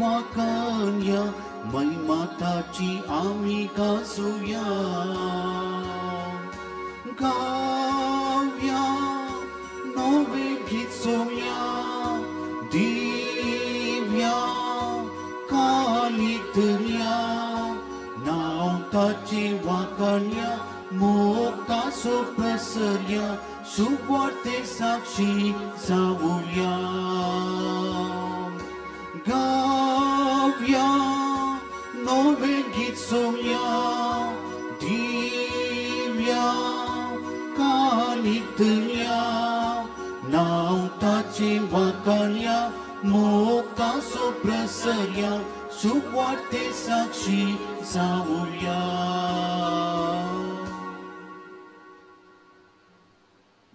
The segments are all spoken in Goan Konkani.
वाखाणया महिमा ताची आमी गाजोवया. गावया नवें गीत सोवया दिव्या कालितल्या नांव ताचें वाखाणया मोगताचो प्रसरया सुवार्ते साक्षी जावया. गावया नवें गीत सोवया दिव्या कालितल्या नांव ताचें वाखाणया मोगताचो प्रसरया सुवार्ते साक्षी जावया.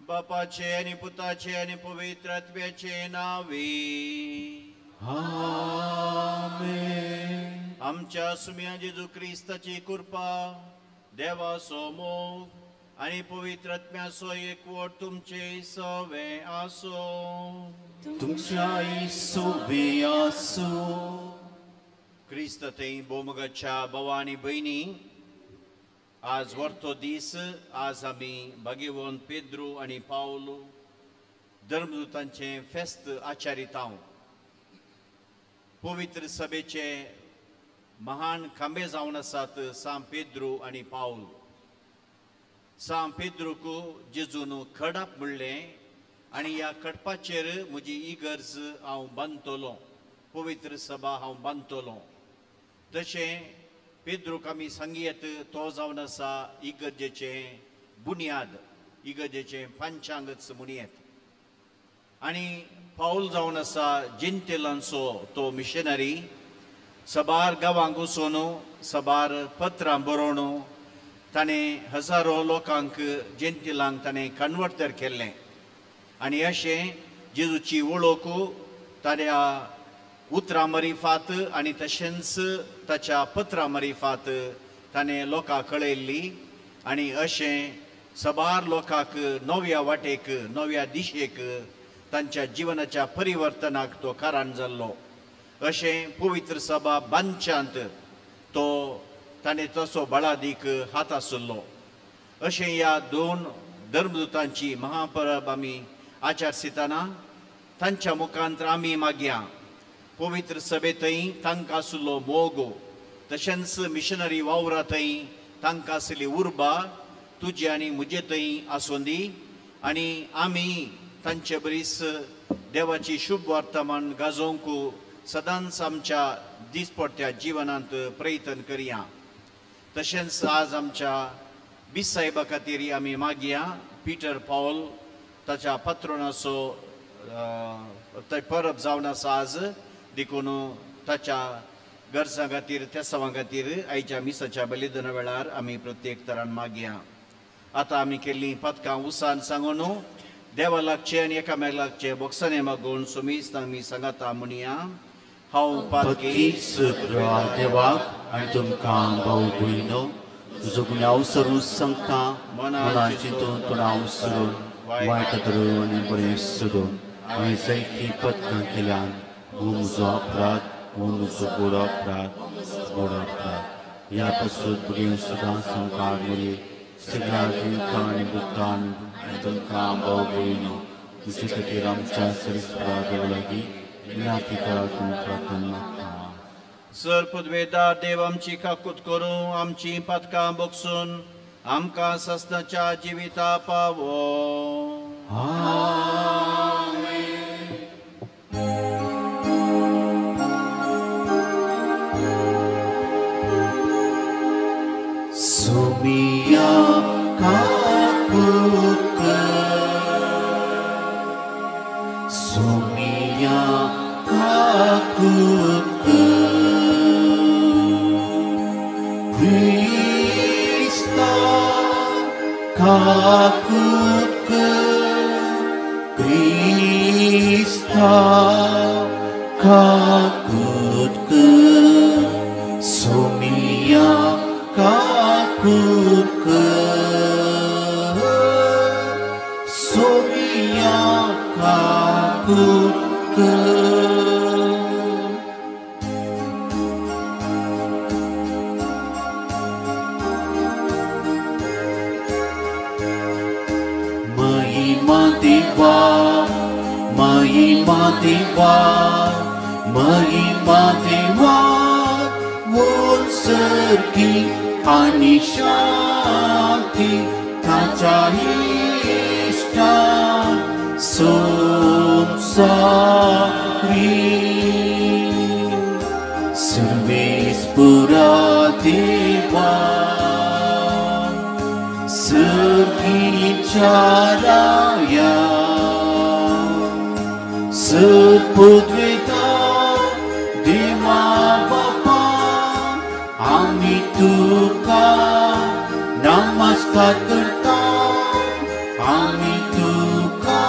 बापाचे आनी पुताचे आनी पवित्र आत्म्याचे नांवे आमेन. आमच्या सुम्या जेजू क्रिस्ताची कृपा, देवाचो मोग आनी पवित्र आत्म्याचो एकवट तुमचे सवे आसो. तुमच्याय सोवे आसो. क्रिस्त थंय भोवमगाच्या भावा आनी भयणी, आज वरतो दीस. आज आमी भाग्यवंत पेद्रू आनी पावलू धर्मदूतांचें फेस्त आचारितांव. पवित्र सभेचे महान खांबे जावन आसात सांत पेद्रू आनी पावल. सांत पेद्रूक जेजून खडप म्हणलें आनी ह्या खडपाचेर म्हजी इगर्ज हांव बांदतलो, पवित्र सभा हांव बांदतलो. तशें पेद्रूक आमी सांगयेत तो जावन आसा इगर्जेचें बुन्याद, इगर्जेचें पंचांगच म्हणयेत. आनी पावल जावन आसा जिंतेलांचो तो मिशनरी, सबार गांवांक वचून सबार पत्रां बरोवन ताणें हजारो लोकांक जेंतिलांक ताणें कन्वर्टर केल्लें. आनी अशें जेजूची वळख ताच्या उतरां मरिफात आनी तशेंच ताच्या पत्रां मरिफात ताणें लोकांक कळयल्ली. आनी अशें सबार लोकांक नव्या वाटेक, नव्या दिशेक, तांच्या जिवनाच्या परिवर्तनाक तो कारण जाल्लो. अशें पवित्र सभा बांदच्यांत तो ताणें तसो बळादीक हात आसलो. अशें ह्या दोन धर्मदूतांची महापरब आमी आचारसितना तांच्या मुखांत आमी मागया पवित्र सभेंतय तांकां आशिल्लो मोग, तशेंच मिशनरी वावरांतय तांकां आशिल्ली उर्बा तुजे आनी म्हजे थंय आसूं दी. आनी आमी तांचे बरीच देवाची शुभ वर्तमान गाजोवंक सदांच आमच्या दिसपडट्या जिवनांत प्रयत्न करया. तशेंच आज आमच्या बीस साहेबा खातीर आमी मागया पिटर पावल ताच्या पात्रोनाचो परब जावन आसा आज, देखून ताच्या गरजां खातीर तेसांवां खातीर आयच्या मिसाच्या बलिदाना वेळार आमी प्रत्येक तरान मागया. आतां आमी केल्लीं पदकां उसान सांगून देवा लागचें आनी एकामेक लागचें बोक्सांनी मागून सुमीस आमी सांगाता म्हणया. हांव पातकी देवाक आनी तुमकां भाव भयणो तुजो गुन्यांव सरून सांगता, मनान चिंतून तोंडाव सरून वायट धरून आनी बरें सोडून हांवें जायतीं पदकां केल्यान. हो म्हजो अपराध, हो म्हजो गोडो अपराध, गोडो अपराध. ह्या पासून भुरगीं सदां संवकार मुरी सगळ्या देवतां आनी भुतान आनी तुमकां भाव भयणो तुजे खातीर आमच्या सरिस्परा देवा लागीं विनंती करात प्रार्थना मागता. सर पदवेदार देव आमची काकूत करूं, आमची पातकां बगसून आमकां सस्नाच्या जिविता पावो. आमेन. सुमिया काकूत कर, सुमिया काकूत कर, क्रिस्ता काकूत कर, क्रिस्ता काकूत कर, सुमिया काकूत कर, सुमिया काकूत कर. महिमा देवा, महिमा देवा, वोसर्गी आनी शांती ताच्या इश्टा संवसारी. सुर्वेस पुरा देवा, सर्गीच्या राया, सपुद्वेता देवा बापा, आमी तुका नमस्कार करता, आमी तुका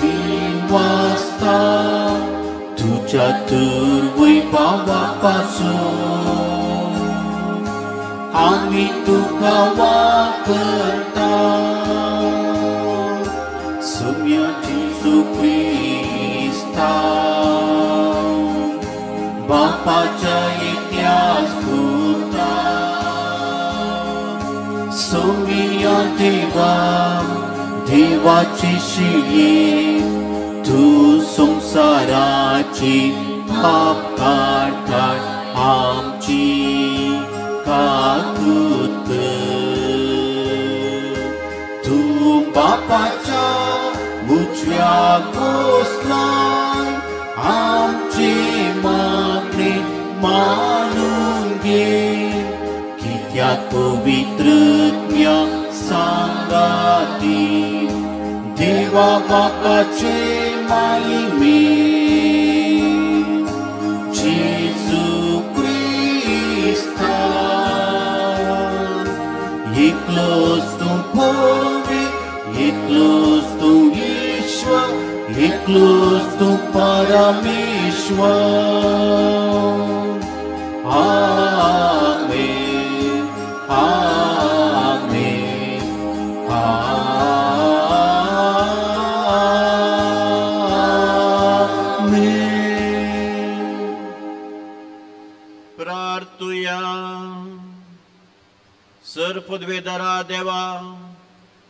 दिनवासता, तुज्या तुर्वैभावा पासून आमी तुका वापरता. सुम्या जेजू क्रिस्ता, बापाच्या एकल्याच पुता, सोमिया देवा, देवाची शिये, तूं संवसाराची पाप काडटा, आमची काकूत. तूं बापाच्या उजव्या कोसलाय आमचे मागणे मानून घे, कित्याक पवित्रज्ञा सांगाती देवा बापाचे माहिमे. जेजू क्रिस्ता, एकलोच तूं पवित्र, एकलोच तूं ईश्वर, एकलोच तूं परमेश्वर. आमेन, आमेन, आमेन. प्रार्थुया. सर पदवेदारा देवा,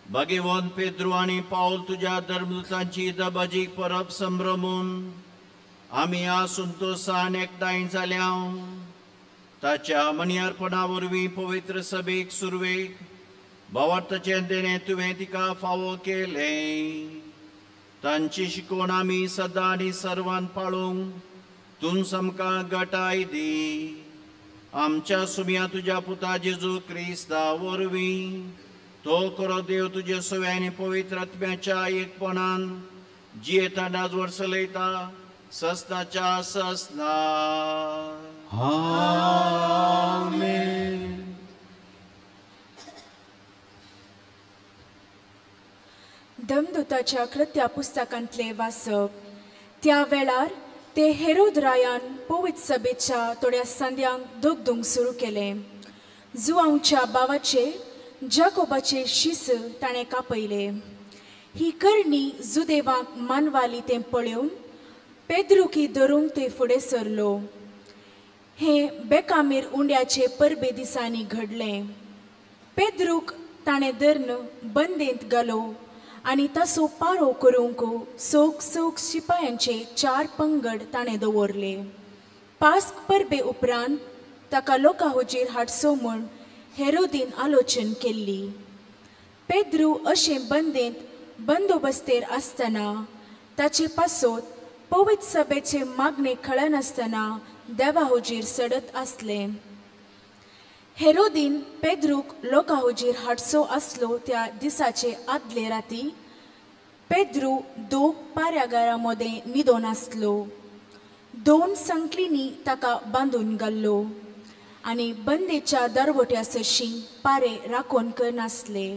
भाग्यवंत पेद्रू आनी पावल तुज्या धर्मदूतांची दबाजीक परब संभ्रमून आमी आज संतोसान एकठांय जाल्या. ताच्या मनियार्पणा वरवीं पवित्र सभेक सुरवेक भावार्थाचें देणें तुवें तिका फावो केलें. तांची शिकवण आमी सदां आनी सर्वान पाळूंक तूंच आमकां गटाय दी. आमच्या सुम्या तुज्या पुता जेजू क्रिस्ता वरवीं तो खरो देव तुजे सव्या आनी पवित्र आत्म्याच्या एकपणान जियेता नाजवर चलयता ससनाच्या ससना. आमेन. धमदूताच्या कृत्या पुस्तकांतले वाचप. त्या वेळार ते हेरोद रायान पवित्र सभेच्या थोड्या संद्यांक दगदूंक सुरू केलें. जुआंवच्या भावाचे जाकोबाचे शीस ताणें कापयले. ही करणी जुदेवाक मानवाली तें पळोवन पेद्रुकी धरूंक ते फुडें सरलो. हें बेकामीर उंड्याचे परबे दिसांनी घडलें. पेद्रूक ताणें धरून बंदेंत घालो आनी ताचो पारो करूंक सोग सोग शिपायांचे 4 पंगड ताणें दवरले. पास्क परबे उपरांत ताका लोकां हुजीर हाडचो म्हूण हेरोदीन आलोचन केल्ली. पेद्रू अशें बंदेंत बंदोबस्तेर आसतना ताचे पासत पवित्र सभेचे मागणे खळनासतना देवा हुजीर सडत आसले. हेरोदीन पेद्रूक लोकां हुजीर हाडचो आसलो त्या दिसाचे आदले राती पेद्रू 2 पाऱ्यागारां मदें न्हिदोन आसलो. 2 संकलिंनी ताका बांदून घाल्लो आनी बंदेच्या दरवट्या सरशीं पारे राखून करनासले.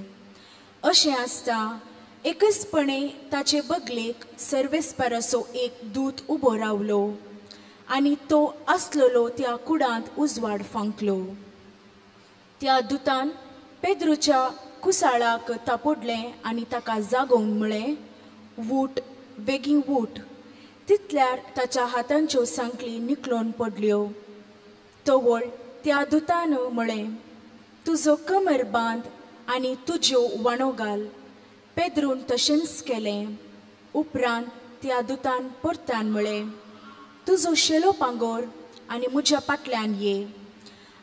अशें आसता एकसपणे ताचे बगलेक सर्वेस्पराचो एक दूत उबो रावलो आनी तो आसलेलो त्या कुडांत उजवाड फांकलो. त्या दुतान पेद्रूच्या कुसाळाक तापोडलें आनी ताका जागोवन म्हळें, वूट, बेगीन वूट. तितल्यार ताच्या हातांच्यो सांकली निकलोन पडल्यो. तवळ त्या दुतान म्हळें, तुजो कमर बांद आनी तुज्यो वाणो घाल. पेद्रून तशेंच केलें. उपरांत त्या दुतान परतान म्हळें, तुजो शेलो पांगोर आनी म्हज्या फाटल्यान ये.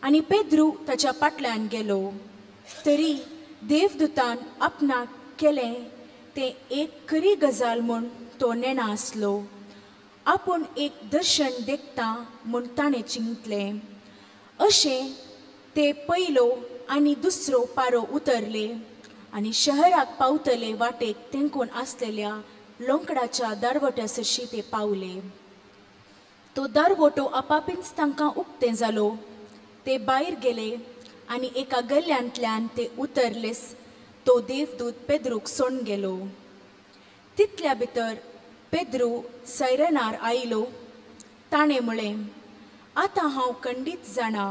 आनी पेद्रू ताच्या फाटल्यान गेलो. तरी देवदूतान आपणाक केलें तें एक खरी गजाल म्हूण तो नेणा आसलो. आपूण एक दर्शन देखता म्हूण ताणें चिंतलें. अशें ते पयलो आनी दुसरो पारो उतरले आनी शहराक पावतले वाटेक तेंकून आसलेल्या लोंकडाच्या दारवट्या सरशी ते पावले. तो दारवटो आपापींच तांकां उक्तें जालो. ते भायर गेले आनी एका गल्ल्यांतल्यान ते उतरलेस तो देवदूत पेद्रूक सोडून गेलो. तितल्या भितर पेद्रू सैरनार आयलो. ताणें म्हळें, आतां हांव खंडीत जाणा,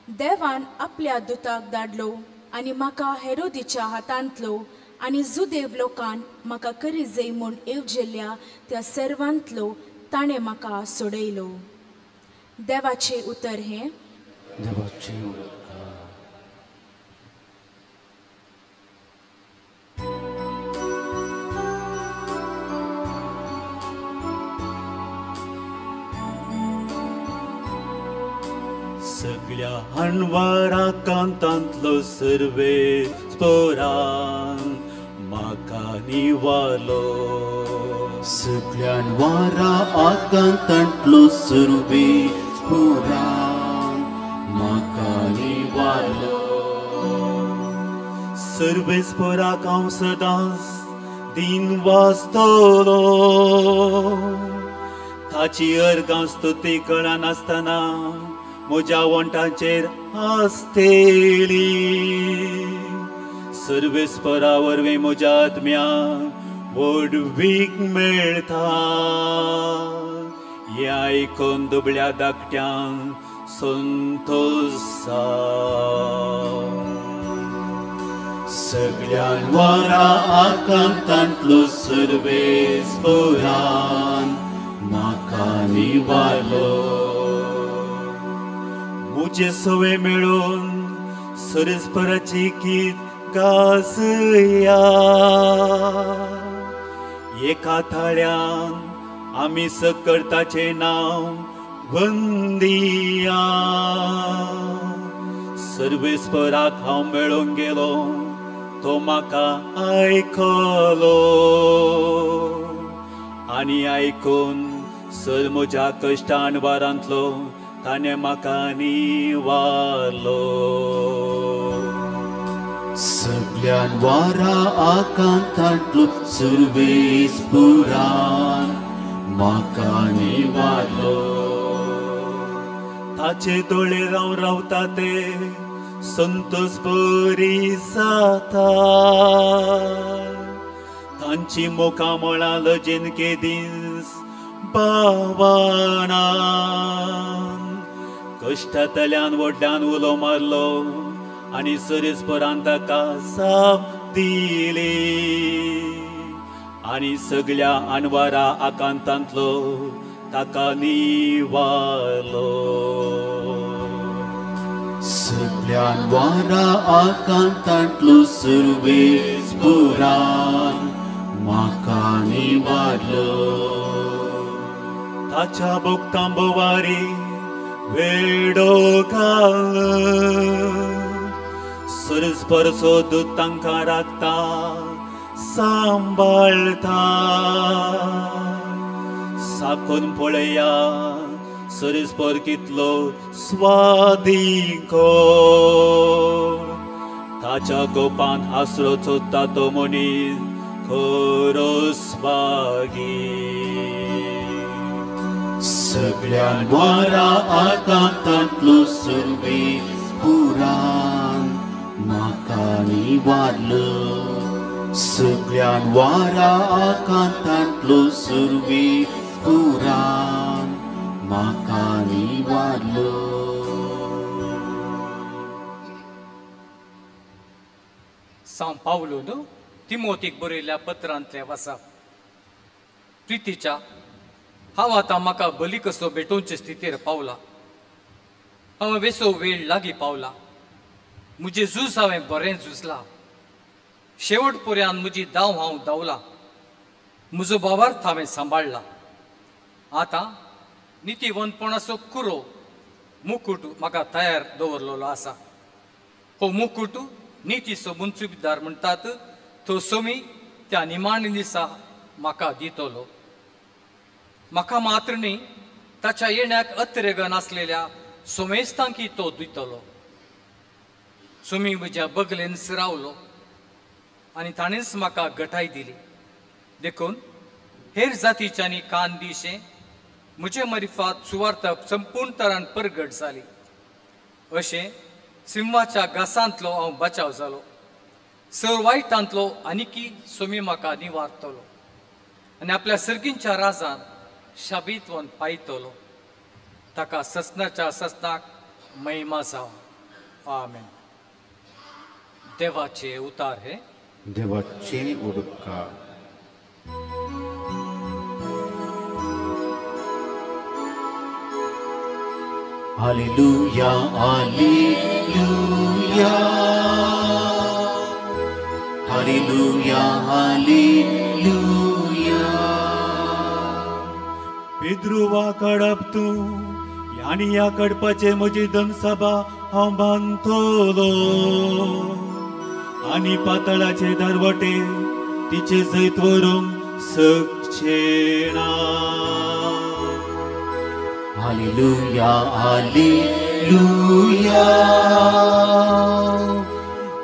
देवान आपल्या दुताक धाडलो आनी म्हाका हेरोदीच्या हातांतलो आनी जुदेव लोकान म्हाका करी जय म्हूण येवजिल्ल्या त्या सर्वांतलो ताणें म्हाका सोडयलो. देवाचें उतर हें. देवाचें उतर. सगळ्या हणवारा कांतांतलो सर्वे स्पोरान म्हाका निवालो. सगळ्या वारा आकांतांतलो सर्वे स्पोरान म्हाका निवालो. सर्वे स्पोराक हांव सदांच दिन वाचतलो. ताची अर्गां स्तुती कळनासतना म्हज्या वण्टांचेर आसतली. सर्वेस्परा वरवीं म्हज्या आत्म्याक व्हडवीक मेळटा. हें आयकून दुबळ्या धाकट्यांक संतोश. सगळ्यां वारा आकांतांतलो सर्वेस्परान म्हाका निवालो. म्हजे सवे मेळून सरस्पराची गीत गाजया. एका थाळ्यान आमी सकर्ताचें नांव वंदिया. सर्वेस्पराक हांव मेळूंक गेलो, तो म्हाका आयकलो. आनी आयकून सर म्हज्या कश्टान वारांतलो ताणें म्हाका निवारलो. सगळ्यां वारा आकांतांतलो सर्वेस्परान म्हाका निवारलो. ताचे दोळे राव रावता ते संतोष बरी जाता. तांची मुखां मळां लजेन केदींच बावाना. कश्टांतल्यान व्हडल्यान उलो मारलो आनी सरेस्परान ताका जाप दिली. आनी सगळ्या अनवारा आकांतांतलो ताका निवारलो. सगळ्या वारा आकांतांतलो सर्वेस्परान म्हाका निवारलो. ताच्या भोगतां बोवारी वेडो घाल. सरस्परचो दूत तांकां राखता सांबाळटा. साकून पळया सरस्पर कितलो स्वादीको. ताच्या गोपान आसरो सोदता तो मनीस खरो स्वागी. सगळ्या वारा आकांतांतलो सर्वेस्परान म्हाका निवारलो. सगळ्या वारा आकांतांतलो सर्वेस्परान म्हाका निवारलो. सांव पावलून तिमोतीक बरयल्ल्या पत्रांतलें वाचप. प्रितीच्या, हांव आतां म्हाका बली कसो भेटोवचे स्थितीर पावला. हांव वेसो वेळ लागीं पावला. म्हजें झूज हांवें बरें झुजलां. शेवट पर्यंत म्हजी धांव हांव धांवला. म्हजो भावार्थ हांवें सांबाळ्ळा. आतां नितीवंतपणाचो कुरो मुकूट म्हाका तयार दवरलेलो आसा. हो मुकूट नितीचो मुन्सुबदार म्हणटात तो सोमी त्या निमाण्या दिसा म्हाका दितलो. म्हाका मात्र न्ही, ताच्या येण्याक अत्रेगन आसलेल्या सोमेस्तांकी तो दितलो. सोमी म्हज्या बगलेन सिरावलो आनी ताणेंच म्हाका गटाय दिली. देखून हेर जातीच्यांनी कान दिशें म्हजे मरिफात सुवार्थ संपूर्ण तरान परगट जाली. अशें सिंहाच्या घासांतलो हांव बचाव जालो. सर वायटांतलो आनिकी सोमी म्हाका निवारतलो आनी आपल्या सर्गींच्या राजान शाबीतवन पायतलो. ताका ससनाच्या ससनाक महिमा जावं. आमेन. देवाचे उतार हे देवाचे उडपकार. Hallelujah, hallelujah, hallelujah, hallelujah. पिद्रुवा Kadapa तूं आनी ह्या कडपाचे म्हजी धनसभा हांव बांदतलो आनी पातळाचे दरवटे तिचे जैत व्हरूंक सकचे ना. Hallelujah, hallelujah,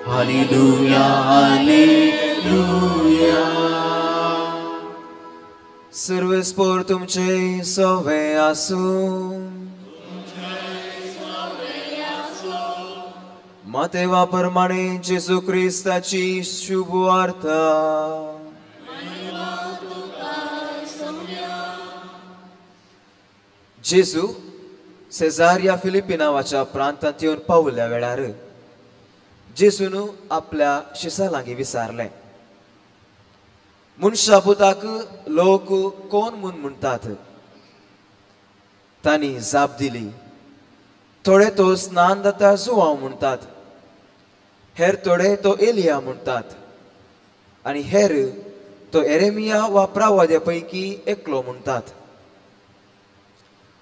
hallelujah, hallelujah. सर्वेस्पोर तुमचे सवे आसूं. मातेवा प्रमाणे जेजू क्रिस्ताची शुभ वार्ता. जेजू सेजारिया फिलिपी नांवाच्या प्रांतांत येवन पावल्या वेळार जेजून आपल्या शिसा लागीं विचारलें, मनशा पुताक लोक कोण म्हूण म्हणटात? तांणी जाप दिली, थोडे तो स्नान दाता जुवांव म्हणटात, हेर थोडे तो एलिया म्हणटात आनी हेर तो एरेमिया वा प्रावाद्या पैकी एकलो म्हणटात.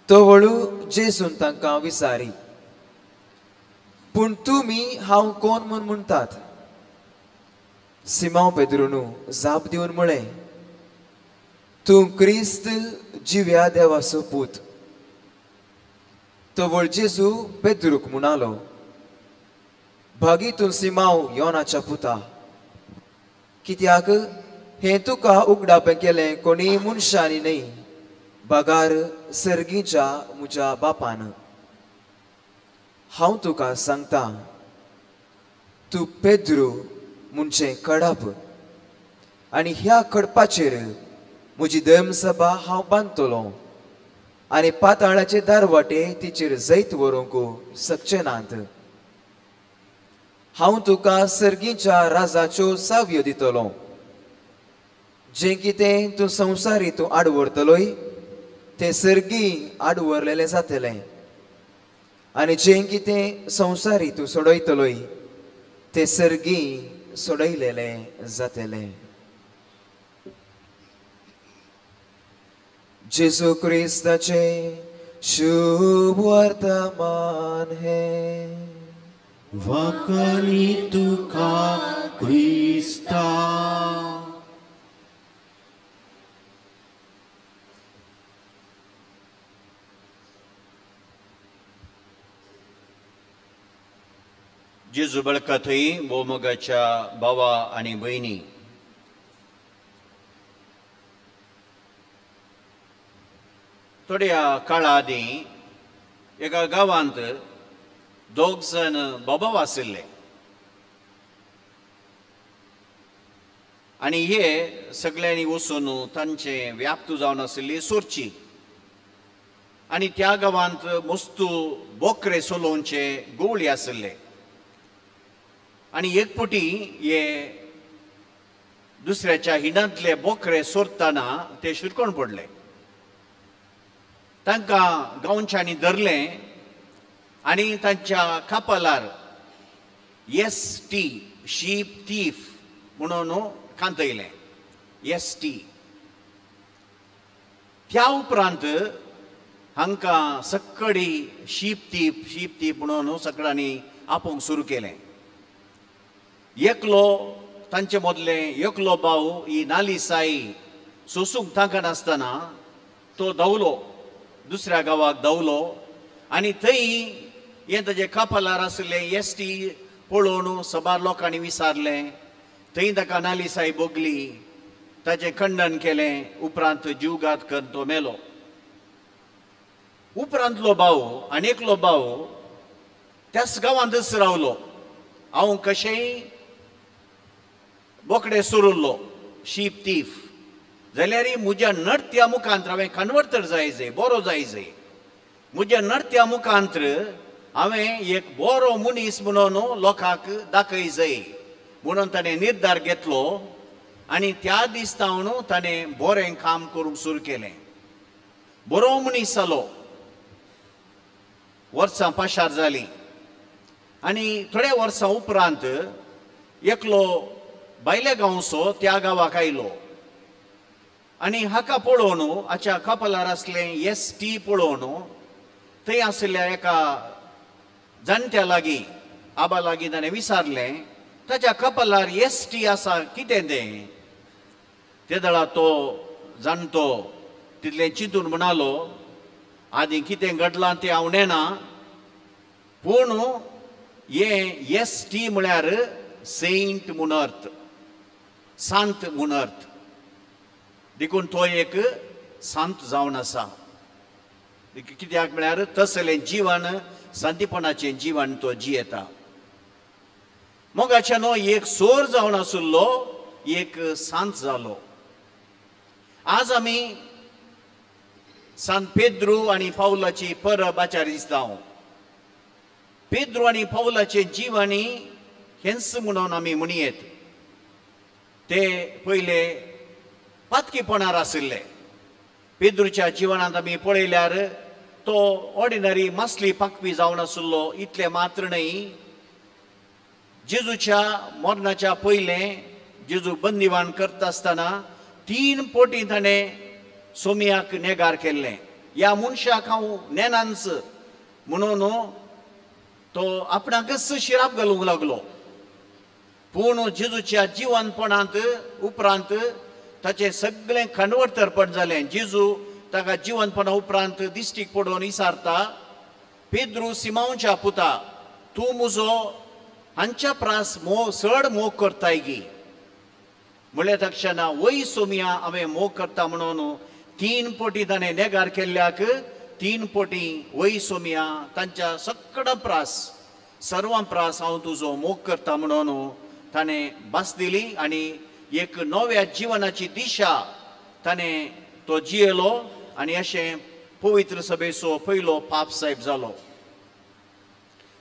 तो वळू जेजून तांकां विचारी, पूण तुमी हांव कोण म्हूण म्हणटात? सिमांव पेद्रून जाप दिवन म्हळें, तूं क्रिस्त जिव्या देवाचो पूत. तो वळ जेजू पेद्रूक म्हणालो, भागी तूं सिमांव योनाच्या पुता, कित्याक हें तुका उगडापें केलें कोणी मनशांनी न्हय, बगार सर्गीच्या म्हज्या बापान. हांव तुका सांगता, तूं पेद्रू म्हणजे कडप आनी ह्या कडपाचेर म्हजी धर्मसभा हांव बांदतलो आनी पाताळाचे दारवाटे तिचेर जैत व्हरूंक शकचे नात. हांव तुका सर्गीच्या राजाच्यो सावयो दितलो. जें कितें तूं संवसारी तूं आडवरतलोय तें सर्गी आडवरलेलें जातलें आनी जें कितें संवसारी तूं सोडयतलोय तें सर्गी सोडयलेलें जातलें. जेजू क्रिस्ताचें शुभ वर्तमान हें. वकली तुका क्रिस्ता. जेजू बळकतय भोवमोगाच्या भावा आनी भयणी, थोड्या काळा आदीं एका गांवांत दोग जाण बाबा आशिल्ले आनी हे सगळ्यांनी वचून तांचे व्याप्त जावन आशिल्ली सोरची आनी त्या गांवांत मस्तू बोकरे सोलोवचे गोवळी आशिल्ले आनी एक पटी हे दुसऱ्याच्या हिंडांतले बोकरे सोरतना ते शिरकोण पडले. तांकां गांवच्यांनी धरलें आनी तांच्या कापलार एस टी शीप थीफ म्हणून कांतयलें. S T. त्या उपरांत हांकां सक्कडी शीप तीप शीप तीप म्हणून सगळ्यांनी आपोवंक सुरू केलें. एकलो तांचे मदलें एकलो भाव ही नालिसाई सोसूंक तांकनासतना तो धांवलो, दुसऱ्या गांवाक धांवलो आनी थंय हें ताजें कपालार आशिल्लें एस टी पळोवन सबार लोकांनी विचारलें. थंय ताका नालिसाई भोगली, ताचें खंडन केलें, उपरांत जीवघात करून तो मेलो. उपरांतलो भाव आनी एकलो भाव त्याच गांवांतच रावलो. हांव कशेंय बोकडे सोरुल्लो शीप तीफ जाल्यार म्हज्या नर्त्या मुखांत हांवें कन्वर्टर जाय जाय, बरो जाय जाय. म्हज्या नर्त्या मुखांत हांवें एक बरो मनीस म्हणून लोकांक दाखय जाय म्हणून ताणें निर्धार घेतलो आनी त्या दीस तावन ताणें बरें काम करूंक सुरू केलें. बरो मनीस जालो. वर्सां पाशार जालीं आनी थोड्या वर्सां उपरांत एकलो भायल्या गांवचो त्या गांवाक आयलो आनी हाका पळोवन हाच्या कपालार आसलें एस टी पळोवन थंय आशिल्ल्या एका जाणट्या लागीं आबा लागीं ताणें विचारलें, ताच्या कपालार एस टी आसा कितें तें? ते दळा तो जाणटो तितलें चिंतून म्हणालो, आदी कितें घडलां तें हांव नेणा, पूण हें एस टी म्हळ्यार सेंट म्हूण अर्थ, सांत म्हूण अर्थ, देखून तो एक सांत जावन आसा. कित्याक म्हळ्यार तसलें जिवन सांतीपणाचें जिवन तो जियेता. मोगाच्यानो एक सोर जावन आशिल्लो एक सांत जालो. आज आमी सांत पेद्रू आनी पावलाची परब आचरिता. पेद्रू आनी पावलाचे जिवनी हेंच म्हणून आमी म्हणयेत. ते पयले पातकीपणार आशिल्ले. पेद्रूच्या जिवनांत आमी पळयल्यार तो ऑर्डिनरी मासली पाकपी जावन आशिल्लो इतलें मात्र न्हय, जेजूच्या मरणाच्या पयलें जेजू बंदिवान करता आसतना 3 पटी ताणें सोमियाक नेगार केल्लें. ह्या मनशाक हांव नेनांच म्हणून तो आपणाकच शिराप घालूंक लागलो. पूण जेजूच्या जिवनपणांत उपरांत ताचें सगळें खंडवर्तरपण जालें. जेजू ताका जिवनपणा उपरांत दिश्टीक पडोवन विचारता, पेद्रू सिमांवच्या पुता, तूं म्हजो हांच्या प्रास मोग चड मोग करताय गी? म्हणल्या तक्षणा वय सोमिया हांवें मोग करता म्हणून 3 पटी ताणें नेगार केल्ल्याक 3 पटी वय सोमिया तांच्या सगळ्या प्रास सर्वां प्रास हांव तुजो मोग करता म्हणून ताणें भास दिली आनी एक नव्या जिवनाची दिशा ताणें तो जियेलो आनी अशें पवित्र सभेचो पयलो पाप साहेब जालो.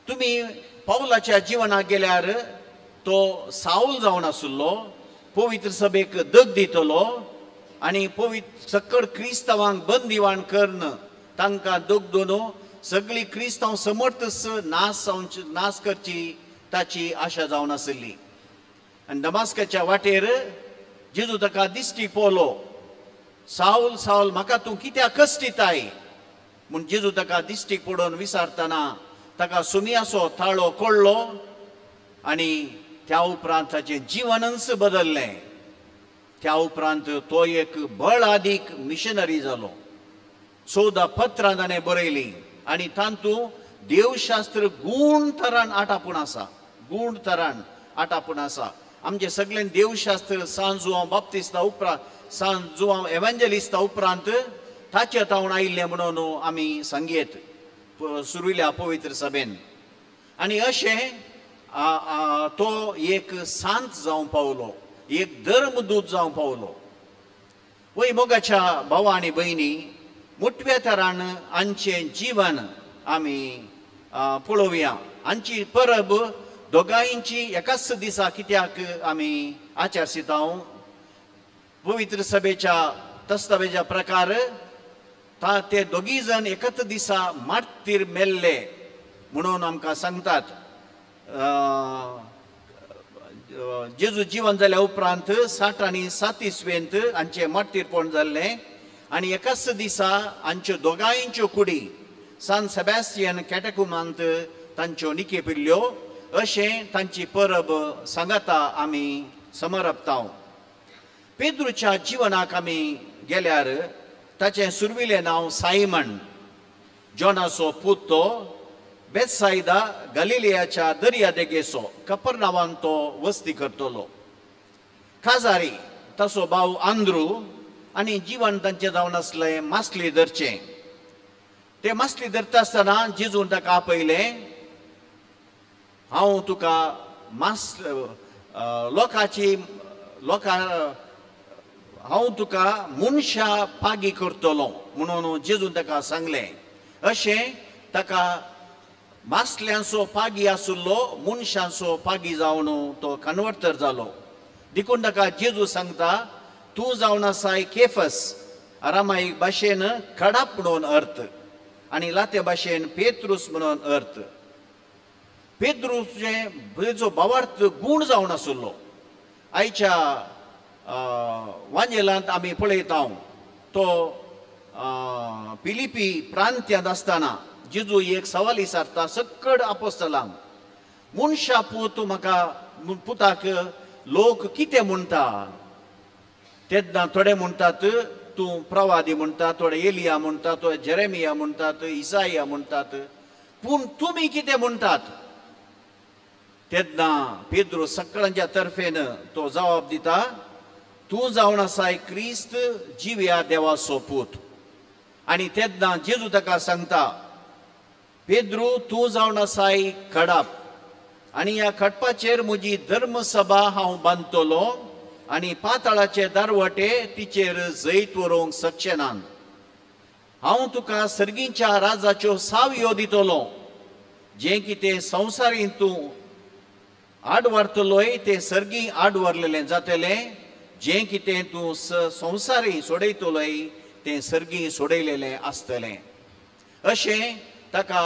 तुमी पावलाच्या जिवनाक गेल्यार तो सावल जावन आशिल्लो, पवित्र सभेक दग दितलो आनी पवित्र सकळ क्रिस्तांवांक बंदिवान करून तांकां दगदून सगळी क्रिस्तांव समर्थच नाश करची ताची आशा जावन आशिल्ली. आनी दमास्काच्या वाटेर जेजू ताका दिश्टी पळयलो, सावल सावल म्हाका तूं कित्याक कश्टिताय? म्हूण जेजू ताका दिश्टीक पडोवन विचारतना ताका सुमियाचो ताळो कळ्ळो आनी त्या उपरांत ताचें जिवनच बदल्लें. त्या उपरांत तो एक बळादीक मिशनरी जालो. 14 पत्रां ताणें बरयलीं आनी तातूंत देवशास्त्र गूण तरान आटापून आसा, गूण तरान आटापून आसा. आमचें सगळें देवशास्त्र सान जुआंव बाप्तिस्ता उपरांत, सान जुआंव एवांजेलिस्ता उपरांत ताचे तावन आयिल्लें म्हणून आमी सांगयेत सुरविल्या पवित्र सभेन. आनी अशें तो एक सांत जावंक पावलो, एक धर्मदूत जावंक पावलो. वय मोगाच्या भावा आनी भयणी, मोटव्या तरान आमचें जीवन आमी पळोवया. आमची परब दोगांयची एकाच दिसा कित्याक आमी आचरिता? पवित्र सभेच्या तस्तावेच्या प्रकार ते दोगी जण एकाच दिसा मार्तीर मेल्ले म्हणून आमकां सांगतात. जेजू जिवन जाल्या उपरांत 60 आनी 7 इसवेंत हांचें मार्तीरपण जाल्लें आनी एकाच दिसा हांच्यो दोगांयच्यो कुडी सान सेबॅस्टियन कॅटकुमांत तांच्यो निकेपिल्ल्यो अशें तांची परब सांगाता आमी समरपता. पेद्रूच्या जिवनाक आमी गेल्यार ताचें सुरविलें नांव सायमन, जॉनाचो पूत तो बेतसायदा गलिलियाच्या दर्या देगेचो कपर नांवान तो वस्ती करतलो. काजारी ताचो भाव आंद्रू आनी जिवन तांचें जावन आसलें मासली धरचें. ते मासली धरता आसतना जेजून ताका आपयलें, हांव तुका मास लोकांची लोकां हांव तुका मनशा पागी करतलो म्हणून जेजून ताका सांगलें. अशें ताका मासल्यांचो पागी आशिल्लो मनशांचो पागी जावन तो कन्वर्टर जालो. देखून ताका जेजू सांगता, तूं जावन आसाय केफस, आरामाईक भाशेन खडाप म्हणून अर्थ आनी लाते भाशेन पेत्रूस म्हणून अर्थ. पेत्रूचे जो भावार्थ गूण जावन आशिल्लो. आयच्या वांजेलांत आमी पळयता तो फिलिपी प्रांत्यांत आसतना जेजू एक सवाल विचारता सक्कड आपोस्तलांक, मनशा पूत म्हाका पुताक लोक कितें म्हणटा? तेन्ना थोडे म्हणटात तूं प्रवादी म्हणटा, थोडे एलिया म्हणटा, थोडे जेरेमिया म्हणटात, इसाया म्हणटात, पूण तुमी कितें म्हणटात? तेन्ना पेद्रो सगळ्यांच्या तर्फेन तो जवाब दिता, तूं जावन आसाय क्रिस्त जिव्या देवाचो पूत. आनी तेन्ना जेजू ताका सांगता, पेद्रू तूं जावन आसाय खडाप आनी ह्या खडपाचेर म्हजी धर्मसभा हांव बांदतलो आनी पाताळाचे दारवटे तिचेर जैत व्हरूंक शकचे ना. हांव तुका सर्गीच्या राजाच्यो सावयो दितलो, जें कितें संवसारींत तूं आडवारतलोय तें सर्गी आडवारलेलें जातलें, जें कितें तूं संवसारी सोडयतलोय तें सर्गी सोडयलेलें आसतलें. अशें ताका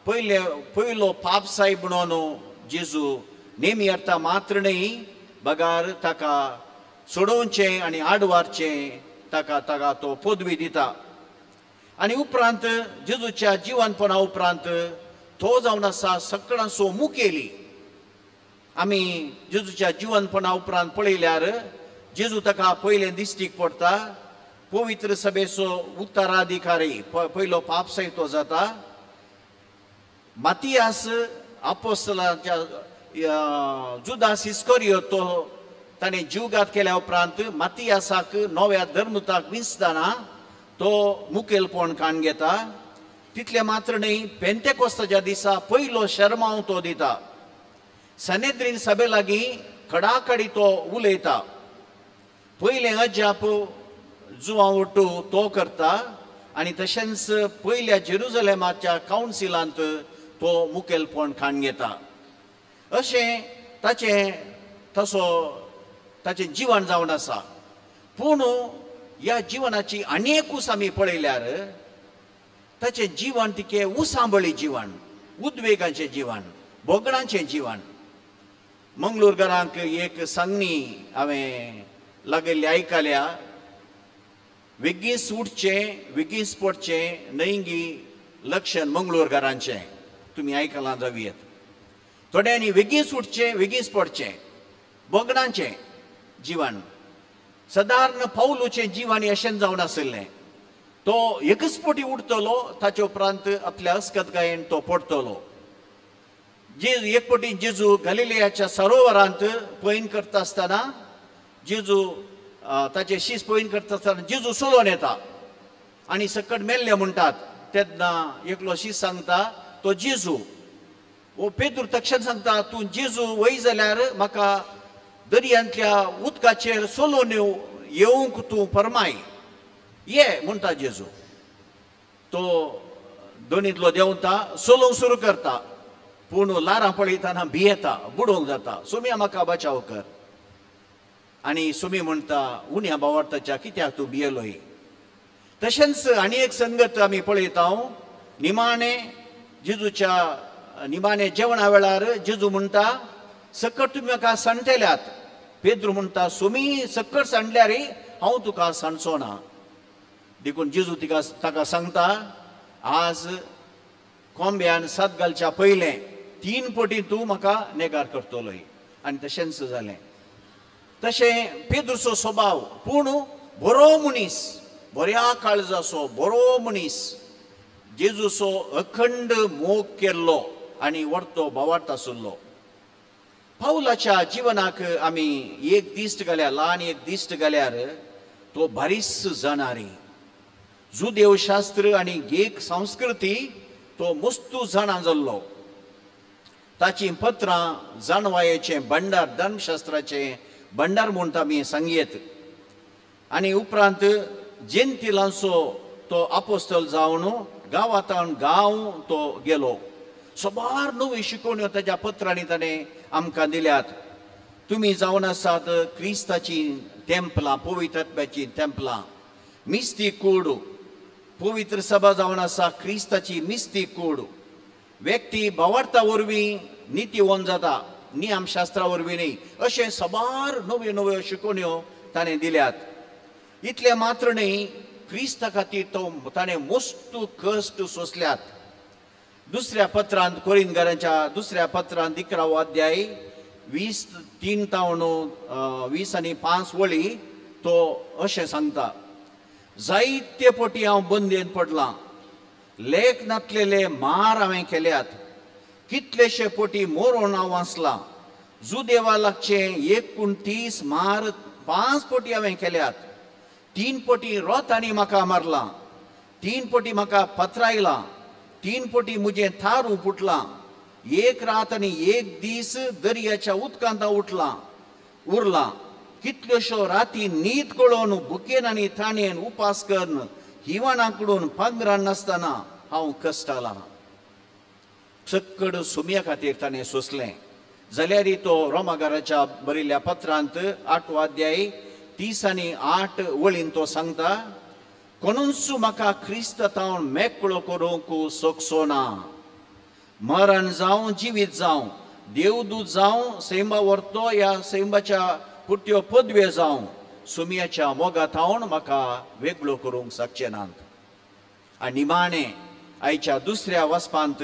पयले पयलो पाप सायब म्हणून जेजू नेमी अर्था मात्र न्हय बगार ताका सोडोवचें आनी आडवारचें ताका ताका तो पदवी दिता. आनी उपरांत जेजूच्या जिवनपणा उपरांत तो जावन आसा सगळ्यांचो मुखेली. आमी जेजूच्या जिवनपणा उपरांत पळयल्यार जेजू ताका पयलें दिश्टीक पडटा, पवित्र सभेचो उत्तराधिकारी पयलो पापसाय तो जाता. मातियास आपोस्तलाच्या जुदास इस्कोरियो तो ताणें जीवघात केल्या उपरांत मातियासाक नव्या धर्मताक विंचतना तो मुखेलपण काण घेता. तितलें मात्र न्हय पेंतेकोस्ताच्या दिसा पयलो शर्मांव तो दिता. सनेद्रीन सभे लागीं खडाखडी तो उलयता. पयलें अजाप जुवां वट्टू तो करता आनी तशेंच पयल्या जेरुजलेमाच्या कावन्सिलांत तो मुखेलपण खाण घेता. अशें ताचें तसो ताचें जिवन जावन आसा. पूण ह्या जिवनाची आनी एक ऊस आमी पळयल्यार ताचें जिवन तिके उसांबळी जिवन, उद्वेगाचें जिवन, भोगणाचें जिवन. मंगळूरकारांक एक सांगणी हांवें लागयल्ली आयकल्या, वेगींच उठचें वेगींच पडचें न्हयगी लक्षण मंगळूरकारांचें तुमी आयकलां जावं येत. थोड्यांनी वेगींच उठचें वेगींच पडचें भोगणाचें जिवन. सदारण पावलूचें जिवन अशें जावन आशिल्लें. तो एकच पटी उठतलो ताचे उपरांत आपल्या अस्कतकायेन तो पडटलो. जेजू एक पटी जेजू गलिलियाच्या सरोवरांत पयन करता आसतना जेजू ताचे शीस पयन करता आसतना जेजू सोलोन येता आनी सकट मेल्ले म्हणटात. तेन्ना एकलो शीस सांगता तो जेजू. ओ पेद्रू तक्षण सांगता, तूं जेजू वय जाल्यार म्हाका दर्यांतल्या उदकाचेर सोलोन येवंक तूं फरमाय ये म्हणटा जेजू. तो दोनींतलो देंवता, सोलोवंक सुरू करता, पूण ल्हारां पळयतना भियेता, बुडोवंक जाता. सोम्या म्हाका बचाव कर. आनी सोमी म्हणटा, उण्या भावार्थाच्या कित्याक तूं भियेलोय? तशेंच आनी एक संगत आमी पळयता, निमाणें जेजूच्या निमाणें जेवणा वेळार जेजू म्हणटा, सकट तुमी म्हाका सांडटेल्यात. पेद्रू म्हणटा, सोमी सकट सांडल्यार हांव तुका सांडचो ना. देखून जेजू तिका ताका सांगता आज कोंब्यान सात घालच्या पयलें 3 पटी तूं म्हाका नेगार करतलोय. आनी तशेंच जालें. तशें पेद्रूचो स्वभाव पूण बरो मनीस, बऱ्या काळजाचो बरो मनीस, जेजूचो अखंड मोग केल्लो आनी व्हडतो भावार्थ आशिल्लो. पावलाच्या जिवनाक आमी एक दिश्ट घाल्यार, ल्हान एक दिश्ट घाल्यार तो बारीस जाणारी जुदेवशास्त्र आनी ग्रीक संस्कृती तो मस्तू जाणा जाल्लो. ताचीं पत्रां जाणवायेचें भंडार, धर्मशास्त्राचें भंडार म्हूण आमी सांगयेत. आनी उपरांत जेंतिलांचो तो आपोस्तल जावन गांवांत गांव तो गेलो. सबार नव्यो शिकोवण्यो ताज्या पत्रांनी ताणें आमकां दिल्यात. तुमी जावन आसात क्रिस्ताचीं तेंपलां, पवित्र आत्म्याचीं तेंपलां, मिस्ती कूड, पवित्र सभा जावन आसा क्रिस्ताची मिस्ती कूड. व्यक्ती भावार्था वरवीं नितीवंत जाता, नियमशास्त्रा वरवीं न्ही. अशें सबार नव्यो नव्यो शिकोवण्यो ताणें दिल्यात. इतलें मात्र न्ही, क्रिस्ता खातीर तो ताणें मस्तू कश्ट सोंसल्यात. दुसऱ्या पत्रांत, कोरिंदकारांच्या दुसऱ्या पत्रांत 11वो अध्याय 23 तावन 20 आनी 5 वळी तो अशें सांगता, जायते पटी हांव बंदेन पडलां, लेख नातलेले मार हांवें केल्यात, कितलेशे पटी मोरोन हांव वाचलां, जुदेवा लागचे 29 मार 5 पटी हांवें केल्यात, 3 पटी रोतांनी म्हाका मारलां, 3 पटी म्हाका पत्रायलां, 3 पटी म्हजें थार उपुटलां, 1 रात आनी 1 दीस दर्याच्या उदकांत उठलां उरलां, कितल्योश्यो राती न्हीद कळोवन भुकेन आनी ताणयेन उपास करून हिवाणा कडून पांगरान नासतना हांव कश्टालां. सक्कड सुमया खातीर ताणें सोंसलें. जाल्यार तो रोमागाराच्या बरयल्ल्या पत्रांत 8वो अध्याय 30 आनी 8 वळीन तो सांगता, कोणूच म्हाका क्रिस्त तावन मेकळो करूंक शकचो ना, मरण जावं जिवीत जावं, देवदूत जावं, सैमा व्हरतो ह्या सैमाच्या पुरत्यो पदव्यो जावं, सुमयाच्या मोगा थावन म्हाका वेगळो करूंक शकचे नात. आनी निमाणें आयच्या दुसऱ्या वाचपांत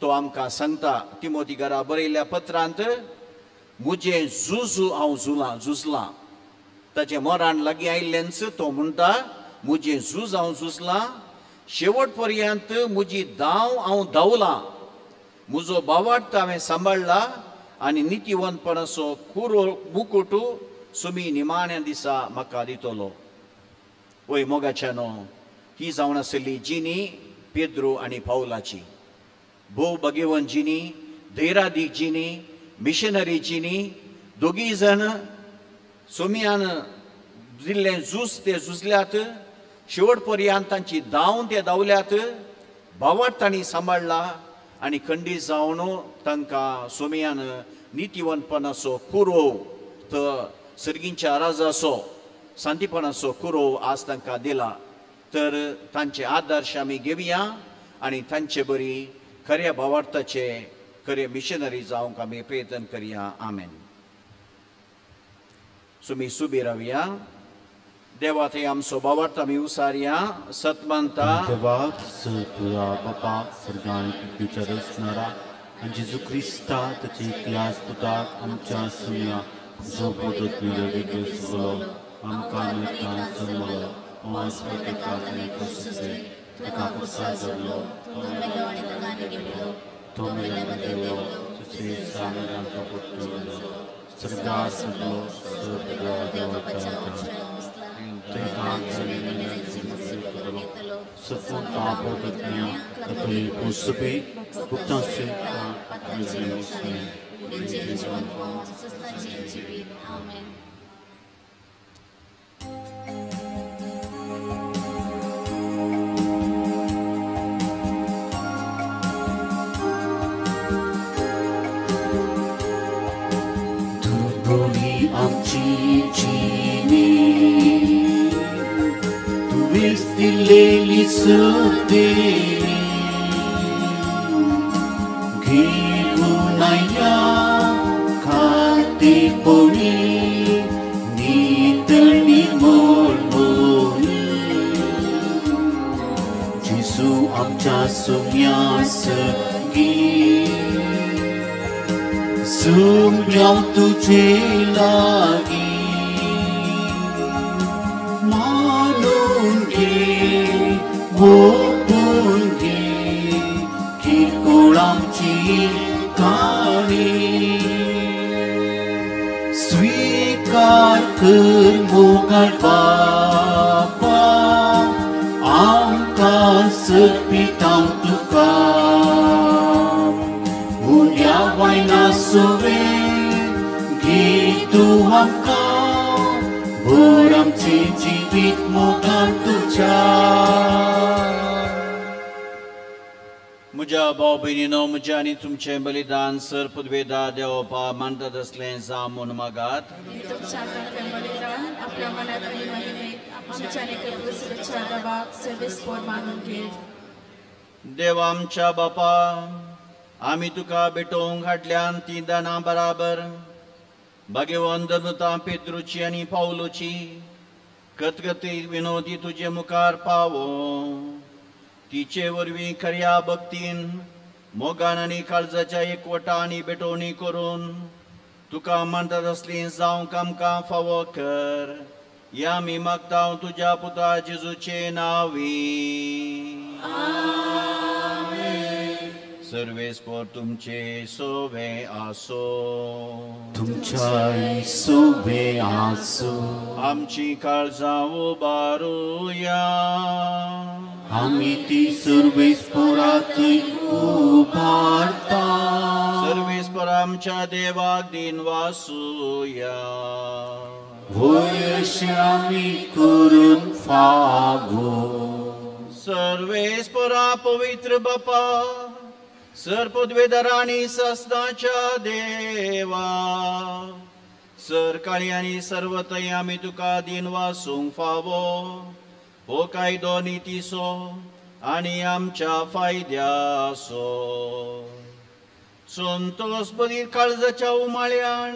तो आमकां सांगता, तिमोती घरा बरयल्ल्या पत्रांत, म्हजें झुजू हांव झुजलां. ताचें मरण लागीं आयिल्ल्यानच तो म्हणटा, म्हजें झूज हांव झुजलां, शेवट पर्यंत म्हजी धांव हांव धांवलां, म्हजो भावार्थ हांवें सांबाळ्ळा आनी नितीवंतपणाचो कुरो मुकुट सुमी निमाण्या दिसा म्हाका दितलो. वय मोगाच्यानो, ही जावन आशिल्ली जिनी पेद्रू आनी पावलाची, भोव भगेवन जिनी, धैरादीक जिनी, मिशनरी जिनी. दोगीय जण सोमियान दिल्लें झूज ते झुजल्यात, शेवट पर्यंत तांची धांव ते धांवल्यात, भावार्थ तांणी सांबाळ्ळा आनी खंडीत जावन तांकां सोमियान नितीवंतपणाचो कुरोव, तर सर्गींच्या राजाचो शांतीपणाचो कुरोव आज तांकां दिला. तर तांचे आदर्श आमी घेवया आनी तांचे बरी खऱ्या भावार्थाचे खरे मिशनरी जावंक आमी प्रयत्न करया. आमेन. सुमी सुबी रावया. देवा थंय आमचो भावार्थ आमी उसारया. सतमानता देवाक तुया बापाक सर्गान पृथ्वीच्या रचणारा आनी जेजू क्रिस्ता ताचे इतिहास पुताक आमच्या सुमया जो बोधत वेगळो सुगलो आमकां नुकसान जल्मलो, ताका प्रसाद जाल्लो, तो मेल्या देवलो, दुसरे दिसा आमकां परतून स्वर्गार सरलो, आमची जिणी तुवेंच दिलेली सुदेवी घेऊन आया खातेपणी नितळी मोळमोळी सुम्या सगी सुम्याव तुझे लागी मानून घे ओपून घे किरकोळ आमची काणी स्वीकार कर मोगाळ बापा आमकां सर्पितांव तुका उण्या वायना सुवें घे तूं आमकां भर आमचें जिवीत मोगान तुज्या. म्हज्या भाव भयणीनो म्हजें आनी तुमचें बलिदान सर पदवेदा देवपा मानतात असलें जावं म्हूण मागात. तुमच्या हातांतलें बलिदान आपल्या मनात आनी महिमेत आमच्या आनी प्रभूच्या देवाक सर्वेस्पोर मानून घे. देवा आमच्या बापा आमी तुका भेटोवंक हाडल्यान ती दानां बराबर भाग्यवंत धर्मतां पेद्रूची आनी पावलूची कतकती विनोदी तुजे मुखार पावो तिचे वरवीं खऱ्या भक्तीन मोगान आनी काळजाच्या एकवटा आनी भेटवणी करून तुका मानतात असली जावंक आमकां फावो कर. ह्या आमी मागता तुज्या पुता जेजूचे नांवी. सर्वेस्पोर तुमचे सोवे आसो. तुमच्याय सोवे आसो. आमची काळजां उबारुया. आमी ती सर्वेस्पोरांतय उबारता. सर्वेस्पोर आमच्या देवाक दिन वासुया. व्हय अशें आमी करून फावो. सर्वेस्पोरा पवित्र बापा सर पदवेदार आनी सस्नाच्या देवा सर काळी आनी सर्वतय आमी तुका दिन वासूंक फावो हो कायदो नितीचो आनी आमच्या फायद्याचो. संतोस बरी काळजाच्या उमाळ्यान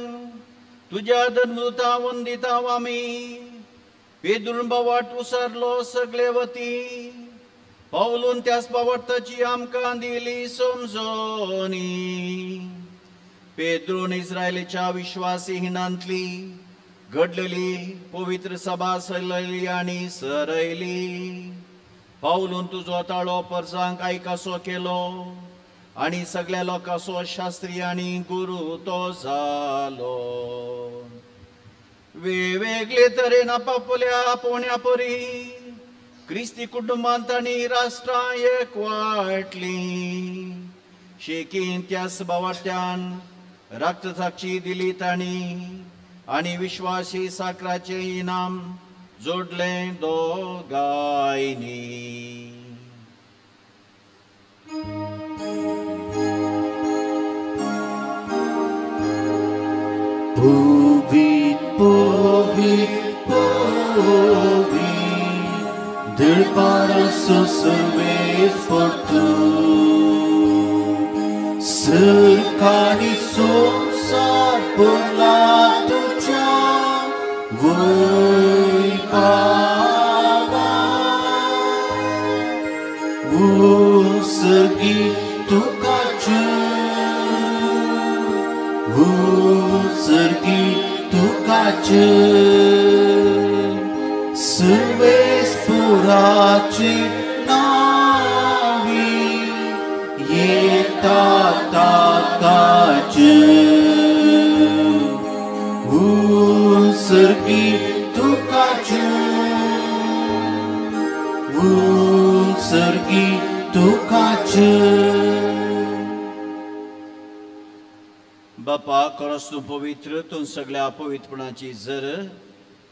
तुज्या धर्मदूता वंदिता आमी पेद्रून बावाट उसरलो सगळे वती पावलून त्याच बावाटाची आमकां दिली समजोनी. पेद्रून इस्रायलीच्या विश्वासी हिणांतली घडलेली पवित्र सभा सलयली आनी सरयली. पावलून तुजो ताळो परसांक आयकासो केलो आनी सगळ्या लोकांचो शास्त्री आनी गुरू तो जालो. वेगवेगळे तरेन आपापल्या आपोवण्या परी क्रिस्ती कुटुंबांत आनी राष्ट्रां एक वाटली. शेकीन त्याच बावाट्यान रक्तसाक्षी दिली तांणी आनी विश्वासी साकराचें इनाम जोडलें दोगांयनी. पवित्र पवित्र पवित्र दरबाराचो सर्वेस्पोर तूं सरकारी संवसार भरला तुज्या वैभवान. उत्सर्गी तुका उत्सर्गी तुका सर्वेस्पोराचे नावी येता ताकाच उत्सर्गी तुकाच उत्सर्गी तुकाच. बापा खरोच तूं पवित्र तूं सगळ्या पवित्रपणाची जर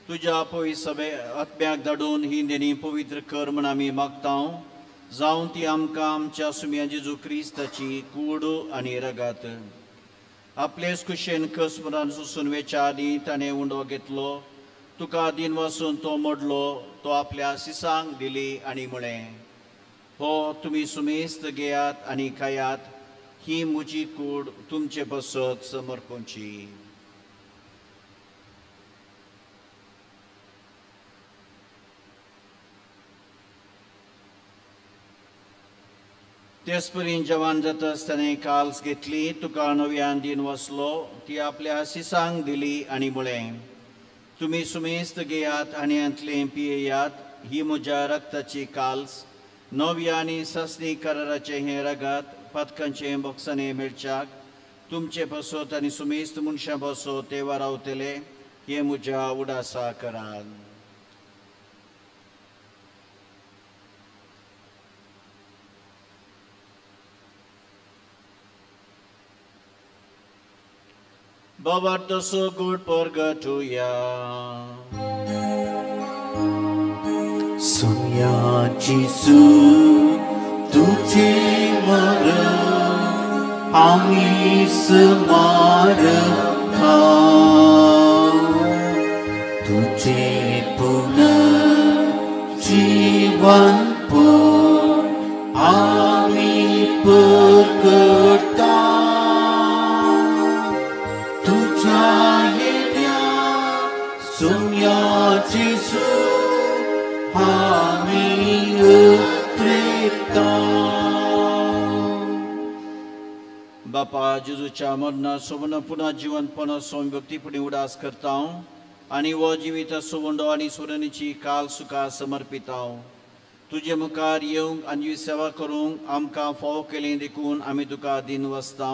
तुज्या पवित्र सभे आत्म्याक धाडून ही देणी पवित्र कर म्हूण आमी मागता जावं ती आमकां आमच्या सुम्या जेजू क्रिस्ताची कूड आनी रगात. आपलेच खुशेन कसमरान सोसून वेच्या आदीं ताणें उंडो घेतलो तुका दिन वासून तो मोडलो तो आपल्या सिसांक दिली आनी म्हळें हो तुमी सुमेस्त घेयात आनी खायात ही म्हजी कूड तुमचे पासत समर्पूची. तेच परी जवान जातच ताणें काल्स घेतली, तुका नव्यान दिन वसलो, ती आपल्या सिसांक दिली आनी म्हळें, तुमी सुमेस्त घेयात आनी हांतलें पियेयात, ही म्हज्या रक्ताची काल्स, नव्या आनी सासणी कराराचें हें रगत पातकांचें बोक्सांनी मेळच्याक तुमचे पासत आनी सुमेस्त मनशां पासत ते वारावतले, हें म्हज्या उडासा करात. बाबार्थ सगुण परगटुया. सोन्या जेजू तुझे मरण आमी स्मारता, तुझे पुनर्जीवन पण आमी परगटता, तुझ्या येण्या सोन्या जेजू आमी उतरता. बापा जेजूच्या मरणा सोबून पुन्हा जिवंतपणा सोम व्यक्तीपणी उडास करता आनी हो जिविता सुवंडो आनी सुरणीची काल सुखा समर्पिता. तुजे मुखार येवंक आनी सेवा करूंक आमकां फावो केली देखून आमी तुका दिन वसता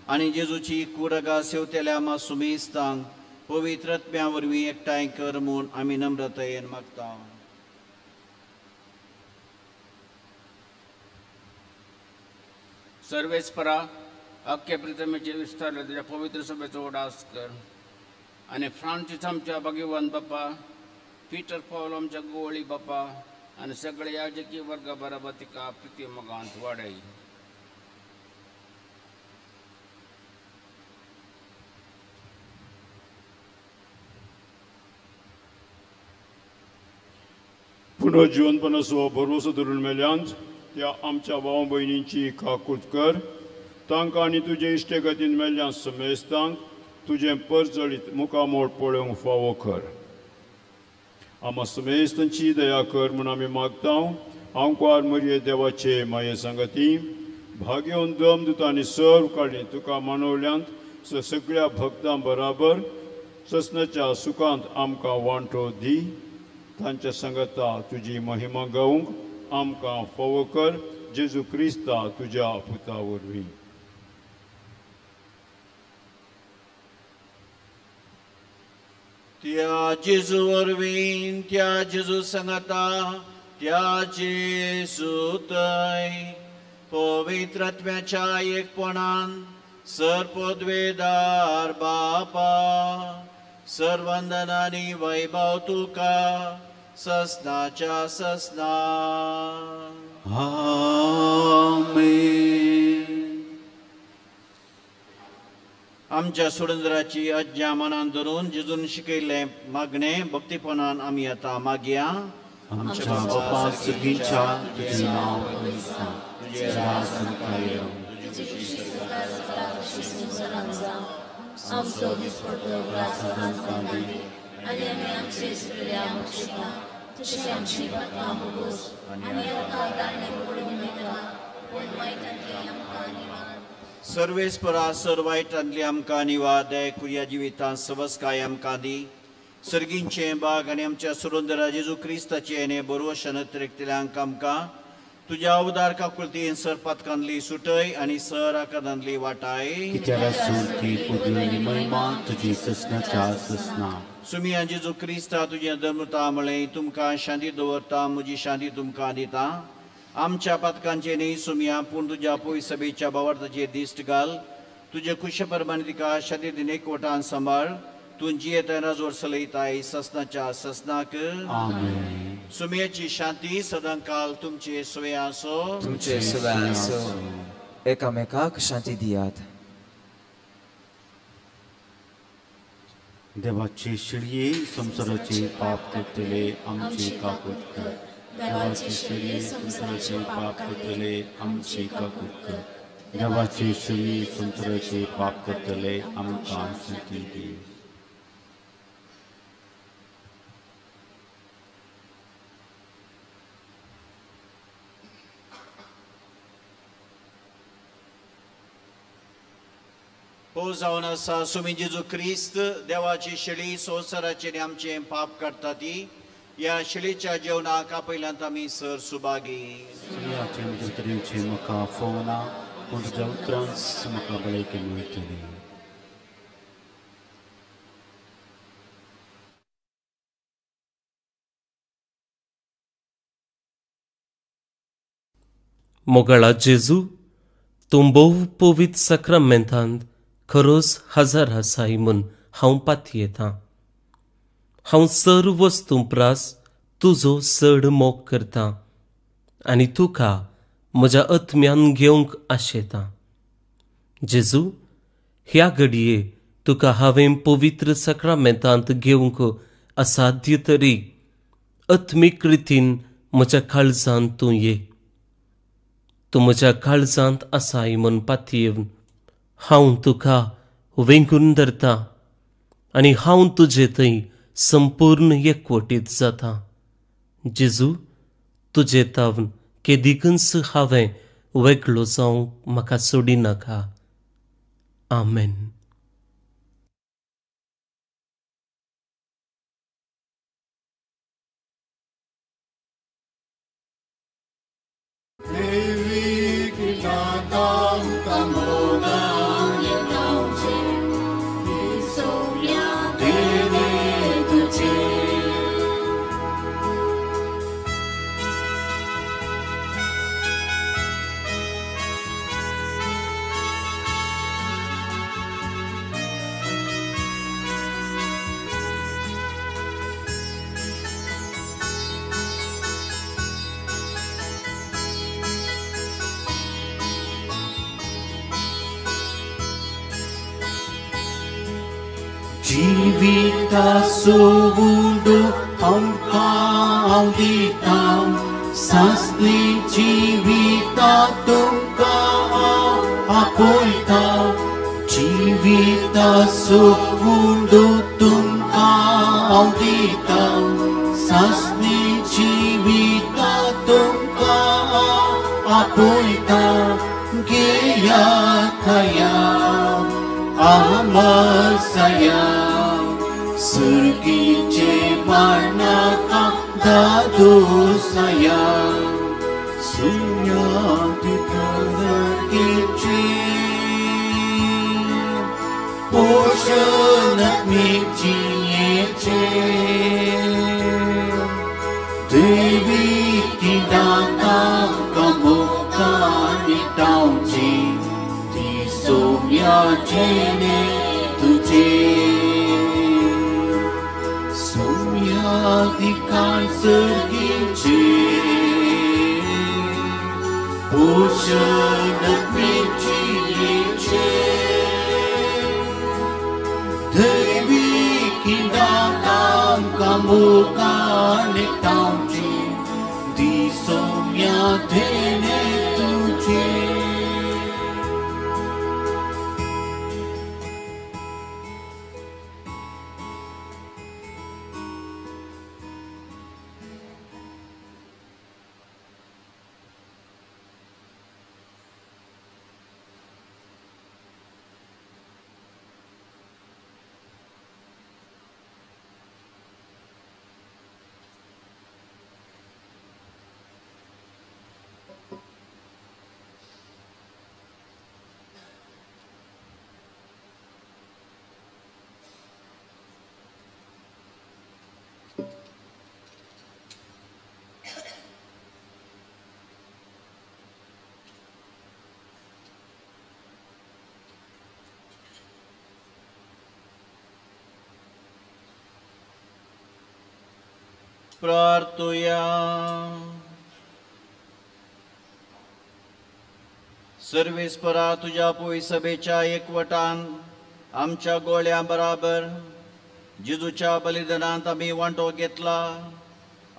आनी जेजूची कुरगा सेवतेल्या आमा सुमेस्तांक पवित्र आत्म्या वरवीं एकठांय कर म्हूण आमी नम्रतायेन मागता. सर्वेस्परा अख्खे प्रितमेचे विस्तारले तुज्या पवित्र सभेचो उडास कर आनी फ्रांसीस आमच्या भाग्यवान बापा, पीटर पावल आमच्या गोवळी बापा आनी सगळे याजकी वर्गा बराबर तिका प्रिती मोगांत वाडय. पुनर्जिवनपणाचो भरवसो धरून मेल्यांत त्या आमच्या भाव भयणींची काकूत कर, तांकां आनी तुजे इश्टेगतीन मेल्ल्या समेस्तांक तुजें परजळीत मुखामोड पळोवंक फावो कर. आमा समेस्तांची दया कर म्हूण आमी मागता. आंकवार मरये देवाचे माये सांगती भाग्योन दम दुतांनी सर्व काडली तुका मानवल्यांत सगळ्या भक्तां बराबर ससनाच्या सुखांत आमकां वांटो दी. तांच्या सांगता तुजी महिमा गावंक आमकां फावो कर, जेजू क्रिस्ता तुज्या पुता वरवीं. त्या जेजू वरवीं, त्या जेजू सांगता, त्या जेजू थंय पवित्र आत्म्याच्या एकपणान सर पदवेदार बापा, सर्वंदनानी वैभव तुका ससनाच्या ससना. आमेन. आमच्या सुरेंद्राची आज्ञा मनान धरून जेजून शिकयल्लें मागणें भक्तीपणान आमी आतां मागया. आमच्या बापा सर्गीच्या, तुजें नांव पवित्र जावं, तुजें राज आमकां येवं, आमचो दिसपट्टो ग्रास आमकां दी आनी आमी आमचे सुटल्या बक्षिता तशी आमची पातकां भोगोस आनी आमकां ताणें पडून दिता, पूण वायटांतली आमकां निवार. सर्वेस्परा सर वायटांतली आमकां निवार, दया कुर्या जिवितांत सवस्काय आमकां दी. सर्गींचें बाग आनी आमच्या सुरुंदरा जेजू क्रिस्ताचें आनी बरोवशन अतिरिक्तल्यांक आमकां तुज्या उदार काकुळतीन सर पातकांतली सुटय आनी सर आकादांतली वाटाय. महिमा तुजी ससनाच्या ससना. सुमिया जेजू क्रिस्ता तुजें धर्मता म्हळें, तुमकां शांती दवरता, म्हजी शांती तुमकां दिता. आमच्या पातकांचें न्ही सुमिया, पूण तुज्या पय सभेच्या बावार्थाचेर दिश्ट घाल. तुजे कुशे प्रमाणे तिका शांती दिन एकवटान सांबाळ. तूं जियेता राजोर चलयताय ससनाच्या ससनाक. आमेन. सुमियाची शांती सदांकाल तुमचे सुवे आसो. तुमचे सुवे आसो. एकामेकाक शांती दियात. देवाचे शिळये संवसाराचे पाप करतले आमचे काकूत कर. देवाचे शिळये संवसाराचे पाप करतले आमचे काकूत कर. देवाचे शिळये संवसाराचे पाप करतले आमकां शांती दी. हो जावन आसा सुमी जेजू क्रिस्त देवाची शेळी संवसाराचेर आमचें पाप काडटा ती ह्या शेळीच्या जेवणाक आपयल्यांत आमी सर सुभागी. म्हाका फोना पूण तुज्या उतरांच म्हाका भलायकी मेळटली. मोगाळा जेजू, तूं भोव पवित्र साक्रामेंतांत खरोच हजर आसाय म्हूण हांव पातयेतां. हांव सर्व वस्तूं प्रास तुजो चड मोग करतां आनी तुका म्हज्या आत्म्यान घेवंक आशेतां. जेजू, ह्या घडये तुका हांवें पवित्र साक्रामेंतांत घेवंक असाध्य तरी आत्मीक रितीन म्हज्या काळजांत तूं ये. तूं म्हज्या काळजांत आसाय म्हूण पातयेवन हांव तुका वेंगून धरतां आनी हांव तुजे थंय संपूर्ण एकवटीत जाता. जेजू, तुजे तावन केदिकूच हांवें वेगळो जावंक म्हाका सोडिनाका. आमेन. जीविता सोवुंडो आमकां हांव दितां, सासणी जिविता तुमकां हांव आपयतां. जिविता सोवुंडो तुमकां हांव दितां, सासणी जिविता तुमकां हांव आपयतां. घेया खया आमसया सुर्गीचे मानाका दादोसया सुन्यात सुर्गीचे पोषण जियेचे देवी किंदाता कमोकानी तावची सोम्याचेने तुझे सोम्याधिकार सर्गीचे पोषण जियेचे देवी किंदाता कमोकानी तावची दी सोम्याचेने तुझे. प्रार्थुया. सर्वेस्परा तुज्या पवित्र सभेच्या एकवटान आमच्या गोळ्यां बराबर जेजूच्या बलिदानांत आमी वांटो घेतला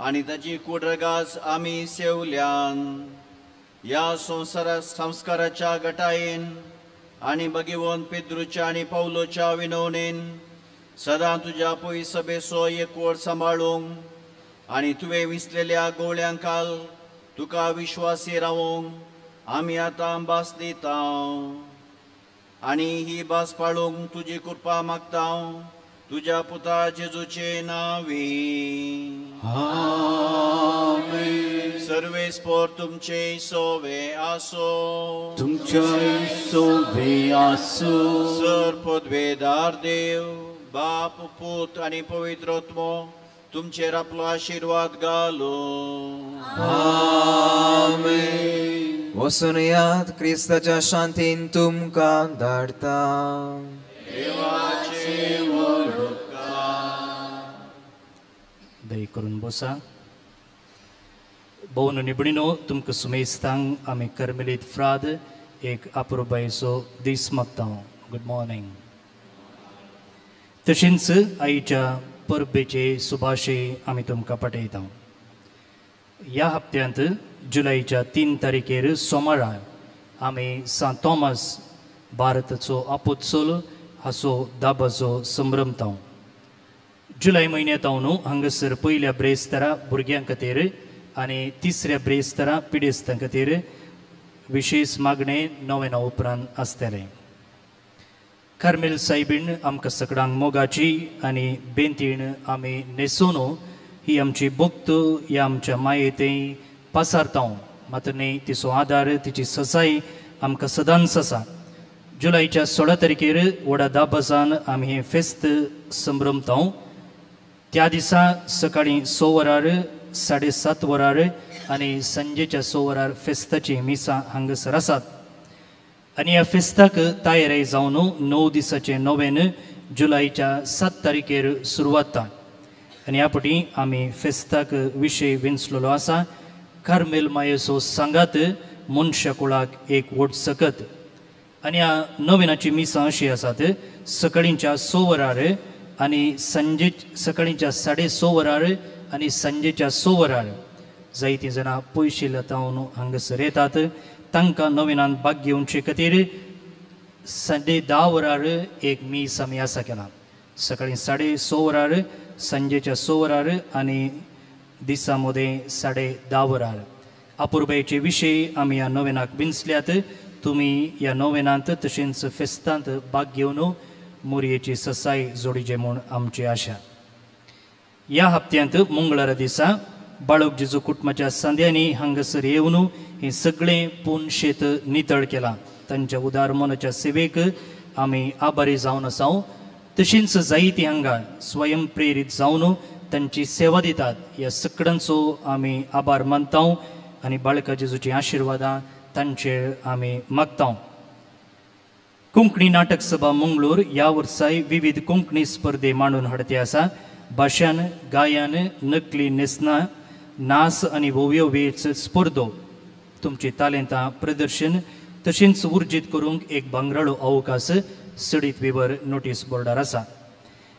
आनी ताची कुडरगास आमी सेवल्यान. ह्या संवसारा संस्काराच्या गटायेन आनी भगिवन पेद्रूच्या आनी पावलोच्या विनवणेन सदां तुज्या पवित्र सभेचो एकवट सांबाळूंक आनी तुवें विसलेल्या गोवळ्यांकाल तुका विश्वासी रावोंक आमी आतां भास दिता. आनी ही भास पाळूंक तुजी कृपा मागता तुज्या पुता जेजूचे नांवी. आमेन. सर्वेस्पोर तुमचे सोवे आसो. तुमचे सोवे आसो. सर पदवेदार देव बाप पूत आनी पवित्र आत्मो तुमचेर आपलो आशिर्वाद घालो. आमेन. वचून याद क्रिस्ताच्या शांतीन तुमकां धाडता. देवाचे व्हड उपकार. दय करून बसा. भोवन निबणीनो तुमकां सुमेस्तांक आमी कर्मेलीत फ्राद एक आपुरबायेचो दीस मागता. Good morning. तशेंच आईच्या परबेचे सुभाशे आमी तुमकां पाठयता. ह्या हप्त्यांत जुलयच्या 3 तारखेर सोमारा आमी सांत थॉमस भारताचो आपोत्सोल हाचो दाबाचो संभ्रमता. जुलय म्हयन्यांत न्हू हांगासर पयल्या ब्रेस्तारा भुरग्यां खातीर आनी तिसऱ्या ब्रेस्तारा पिडेस्तां खातीर विशेश मागणें नवेना उपरांत आसतलें. कार्मेल सायबीण आमकां सगळ्यांक मोगाची आनी बेंतीण आमी न्हेसून ही आमची भक्त ह्या आमच्या मायेते पासारता. मात्र न्ही तिचो आदार तिची सजाय आमकां सदांच आसा. जुलयच्या 16 तारखेर व्हडा दाबाजान आमी हें फेस्त संभ्रमता. त्या दिसा सकाळीं 6 वरार 7:30 वरार आनी सांजेच्या 6 वरार फेस्ताची मिसां हांगासर आसात. आनी ह्या फेस्ताक तयारी जावन 9 दिसाचें नोवेन जुलयच्या 7 तारखेर सुरवात. आनी ह्या फावटी आमी फेस्ताक विशय विंचलेलो आसा कार्मेल मायेचो सांगात मनशा कुळाक एक व्हड सकत. आनी ह्या नोवेनाची मिसां अशीं आसात सकाळींच्या 6 वरार आनी सांजे सकाळींच्या 6:30 वरार आनी सांजेच्या 6 वरार. जायतीं जाणां पयशिल्ल्या तावन हांगासर येतात. तांकां नोवेनान भाग घेवचे खातीर 10:30 वरार एक मीस आमी आसा केलां. सकाळीं 6:30 वरार सांजेच्या 6 वरार आनी दिसा मदें 10:30 वरार. आपुरबायेचे विशय आमी ह्या नोवेनाक विंचल्यात. तुमी ह्या नोवेनांत तशेंच फेस्तांत भाग घेवन मोरयेची ससाय जोडीचे म्हूण आमची आशा. ह्या हप्त्यांत मंगळारा दिसा बाळक जेजू कुटुंबाच्या सांद्यांनी हांगासर येवन हें सगळें पूर्ण शेत नितळ केलां. तांच्या उदार मनाच्या सेवेक आमी आभारी जावन आसा. तशेंच जायतीं हांगा स्वयं प्रेरीत जावन तांची सेवा दितात. ह्या सगळ्यांचो आमी आभार मानता आनी बाळका जेजूची आशिर्वादां तांचेर आमी मागता. कोंकणी नाटक सभा मंगळूर ह्या वर्साय विविध कोंकणी स्पर्धे मांडून हाडते आसा. भाशण, गायन, नकली न्हेसणां, नाच आनी होवयो वेच स्पर्धो तुमची तालेंतां प्रदर्शन तशेंच उर्जीत करूंक एक भांगराळो अवकाश सडीत विवर नोटीस बोर्डार आसा.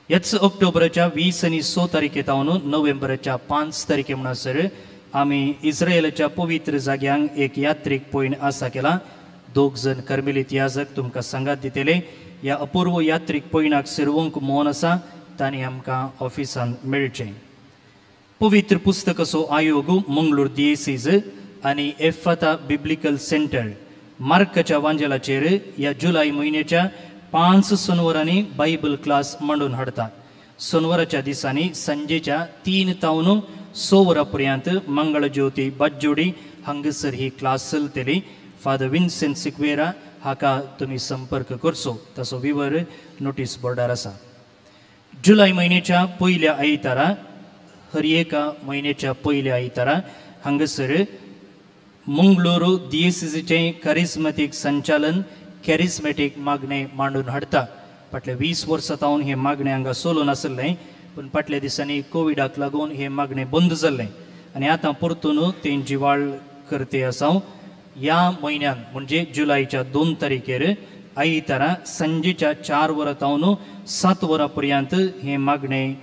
ह्याच ऑक्टोबराच्या 20 आनी 6 तारखे तावन नोव्हेंबराच्या 5 तारखे म्हणसर आमी इस्रायलाच्या पवित्र जाग्यांक एक यात्रीक पयण आसा केला. 2 जण कर्मेलीत याजक तुमकां सांगात दितले. ह्या अपूर्व यात्रीक पयणाक सेरवंक मोन आसा तांणी आमकां ऑफिसान मेळचें. पवित्र पुस्तकाचो आयोग मंगळूर दियेसीज आनी एफाता बिब्लिकल सेंटर मार्काच्या वांजेलाचेर ह्या जुलय म्हयन्याच्या 5 सोनवरांनी बायबल क्लास मांडून हाडटा. सोनवराच्या दिसांनी सांजेच्या 3 तावन 6 वरां पर्यंत मंगळज्योती बाज्जोडी हांगासर ही क्लास चलतली. फादर विन्सेंट सिक्वेरा हाका तुमी संपर्क करचो. ताचो विवर नोटीस बोर्डार आसा. जुलय म्हयन्याच्या पयल्या आयतारा हर एका म्हयन्याच्या पयल्या आयतारा हांगासर मंगळुरू दियेसीचें कॅरिज्मॅटीक संचालन कॅरिज्मॅटीक मागणें मांडून हाडटा. फाटल्या 20 वर्सां तावन हें मागणें हांगा चलून आशिल्लें, पूण फाटल्या दिसांनी कोविडाक लागून हें मागणें बंद जाल्लें आनी आतां परतून तें जिवाळ करते आसा. ह्या म्हयन्यान म्हणजे जुलयच्या 2 तारखेर आयतारा सांजेच्या 4 वरां तावन 7 वरां पर्यंत हें मागणें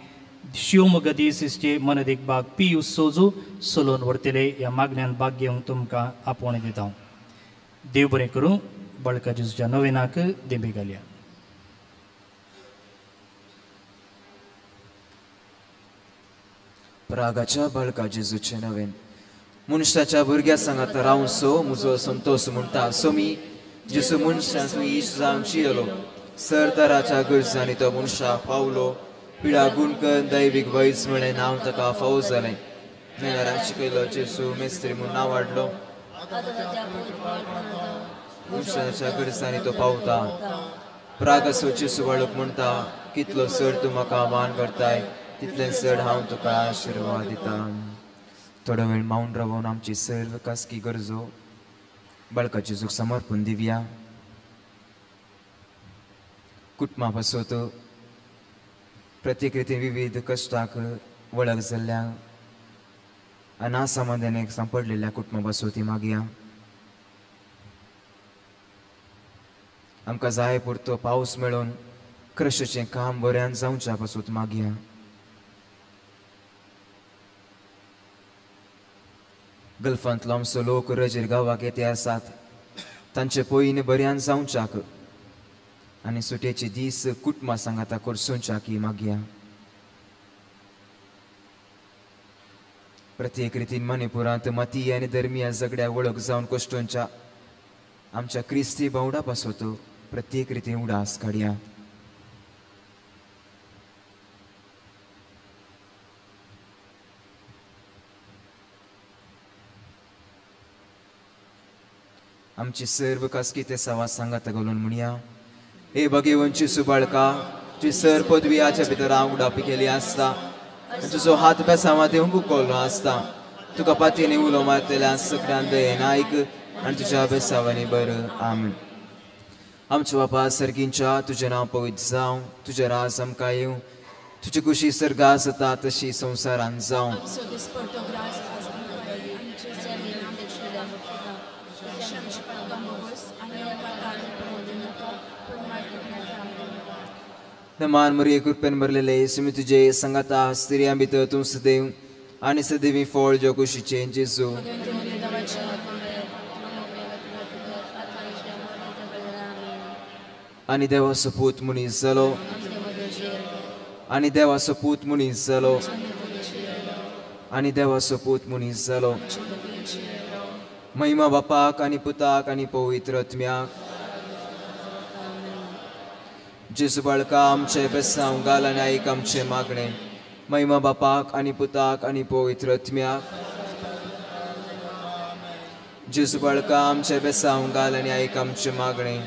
शिवमोगा दियेसीचे मनदीक बाग पी यू सोजू चलोवन व्हरतले. ह्या मागण्यान भाग घेवंक तुमकां आपोवणें दिता. देव बरें करूं. बाळका जेजूच्या नोवेनाक देंबी घालया. प्रागाच्या बाळका जेजूचे नवेन मनशाच्या भुरग्या सांगात रावसो मुजो संतोष म्हणटा सोमी जेसू मनशां इश्ट जावन जियेलो सरदाराच्या गरजांनी तो मनशाक पावलो पिडा गुणकर दैवीक वैज म्हळें नांव ताका फावो जालें मेणाराक शिकयलो जेसू मेस्त्री म्हूण नांव वाडलो मनशाच्या गरजांनी तो पावता प्रागसो जेसू बाळूक म्हणटा कितलो चड तूं म्हाका मान करताय तितलें चड हांव तुका आशिर्वाद दिता. थोडो वेळ मावन रावून आमची सर्व खासगी गरजो बाळका जेजूक समर्पण दिवया. कुटुंबा पासत प्रत्येक रितीन विविध कश्टाक वळख जाल्ल्या अनासमाधानेक सांपडलेल्या कुटुंबा पासत ती मागया. आमकां जाय पुरतो पावस मेळोवन कृशीचें काम बऱ्यान जावच्या पासत मागया. गल्फांतलो आमचो लोक रजेर गांवाक येते आसात तांचे पयन बऱ्यान जावच्याक आनी सुटयेचे दीस कुटुंबा सांगाता करसोवच्याक मागया. प्रत्येक रितीन मणिपुरांत मती आनी धर्मीय झगड्या वळख जावन कश्टोंच्या आमच्या क्रिस्ती भावंडा पासत प्रत्येक रितीन उडास काडया. आमची सर्व खासगी ते सवाज सांगाता घालून म्हणया. हे भगेवंची सुबाळका तुजी सर पदवी हाच्या भितर हांव उडापी केली आसता आनी तुजो हात बेसांवा देवूंक उखल्लो आसता. तुका पातयेनी उलो मारतल्या सगळ्यान दयेन आयक आनी तुज्या बेसांवांनी बरं. आमेन. आमच्या बापा सर्गींच्या तुजें नांव पवित्र जावं, तुजें राज आमकां येवं, तुजी खुशी सर्गां जाता तशी संवसारांत जावं. मान मरिये कृपेन भरलेले सुमी तुजे संगाता स्त्रियां भितर तूं सदैव आनी सदैवी फळ जो कुशीचें जेजू. आनी देवाचो पूत मनीस जालो आनी देवाचो पूत मनीस जालो आनी देवाचो पूत मनीस जालो. महिमा बापाक आनी पुताक आनी पवित्र आत्म्याक. जेजू बाळका आमचे बेसांव घाल आनी आयक आमचें मागणें. महिमा बापाक आनी पुताक आनी पवित्र आत्म्याक. जेजू बाळका आमचे बेसांव घाल आनी आयक आमचें मागणें.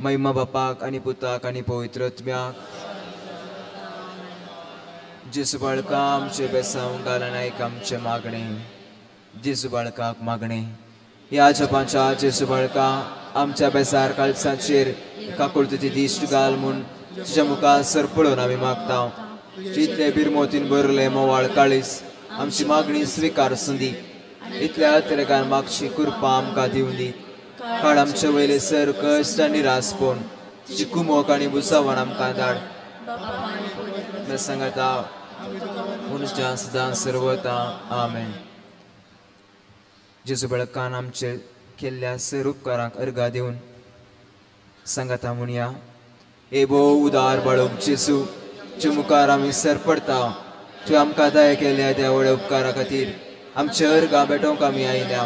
महिमा बापाक आनी पुताक आनी पवित्र आत्म्याक. जेजू बाळका आमचे बेसांव घाल आनी आयक आमचें मागणें. जेजू बाळकाक मागणें. ह्या जपाच्या जेजू बाळका आमच्या बेसार काळसाचेर काकुळतीची दिश्ट घाल म्हूण तुज्या मुखार सरपळून आमी मागता. जितले बिरमोतीन भरले मोवाळ काळीस आमची मागणी स्विकार संदी. इतल्या अतिरेकान मागची कृपा आमकां दिवं दी. काड आमचे वयले सर कश्ट आनी रासपोण तुजी कुमोक आनी बुसावण आमकां धाड. सांगता मनशां सदां सर्वता. आमेन. जेजू बाळकान आमचे केल्ल्या सर उपकारांक अर्घा दिवन सांगाता म्हणया. हे भोव उदार बाळूक जेजू तुजे मुखार आमी सर पडता. तुवें आमकां दया केल्या त्या व्हड उपकारा खातीर आमचे अर्घा भेटोवंक आमी आयल्या.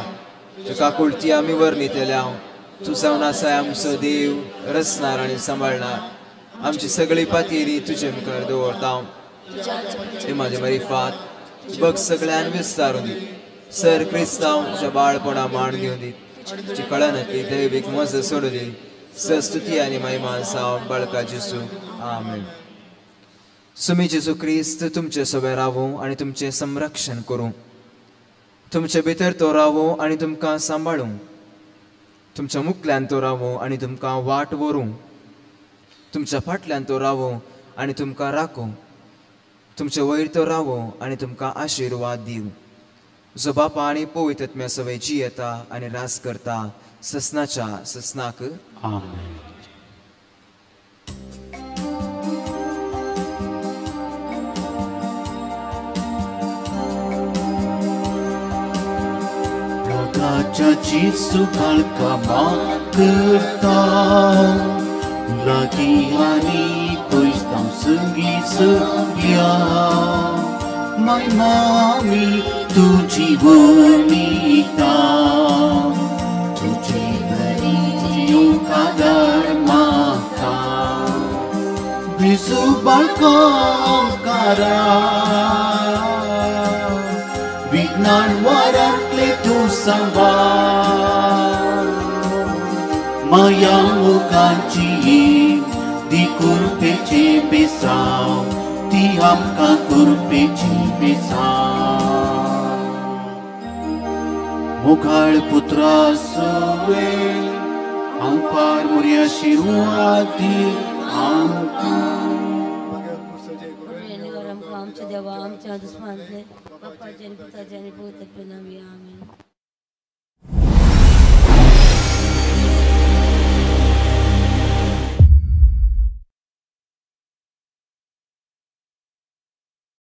तुका काकुळटी आमी वर्णितल्या. तूं जावन आसाय आमचो देव रचणार आनी सांबाळणार. आमची सगळी पातयेरी तुजे मुखार दवरता. म्हजे मरिफात बघ सगळ्यान विस्तारून दी. सर क्रिस्तांव तुज्या बाळपणा माण घेवन दी. तुजी कळनातली दैवीक मज सोडूं दी. सस्तुती आनी महिमा जावं बाळका जेजू. आमेन. सुमी जेजू क्रिस्त तुमचे सोबे रावूं आनी तुमचें संरक्षण करूं. तुमचे भितर तो रावूं आनी तुमकां सांबाळूं. तुमच्या मुखल्यान तो रावूं आनी तुमकां वाट व्हरूं. तुमच्या फाटल्यान तो रावूं आनी तुमकां राखूं. तुमचे वयर तो रावूं आनी तुमकां आशिर्वाद दिवं. जो बापा आनी पवित्र आत्म्या सवय जियेता आनी रास करता ससनाच्या ससनाक. आमेन. मोगाच्या जेजू बाळका मागता लागीं आनी पयस हांव संगी सगळ्या माय मामी तुजी वनिता तुजी बरी आदार मागता जेजू बाळको ओंकारा विज्ञान वारांतले तूं सांबाळ माया मुखाची दी कुरपेचे बेसाव ती आमकां कुरपेची बेसाव मुखाळ पुत्रा सुवे आंपार मुर्या शिरुआदी आमकां आमच्या देवा आमच्या दुस्मानांतले बापाचे आनी पुताचे आनी पवित्र आत्म्याचे नांवान आमेन.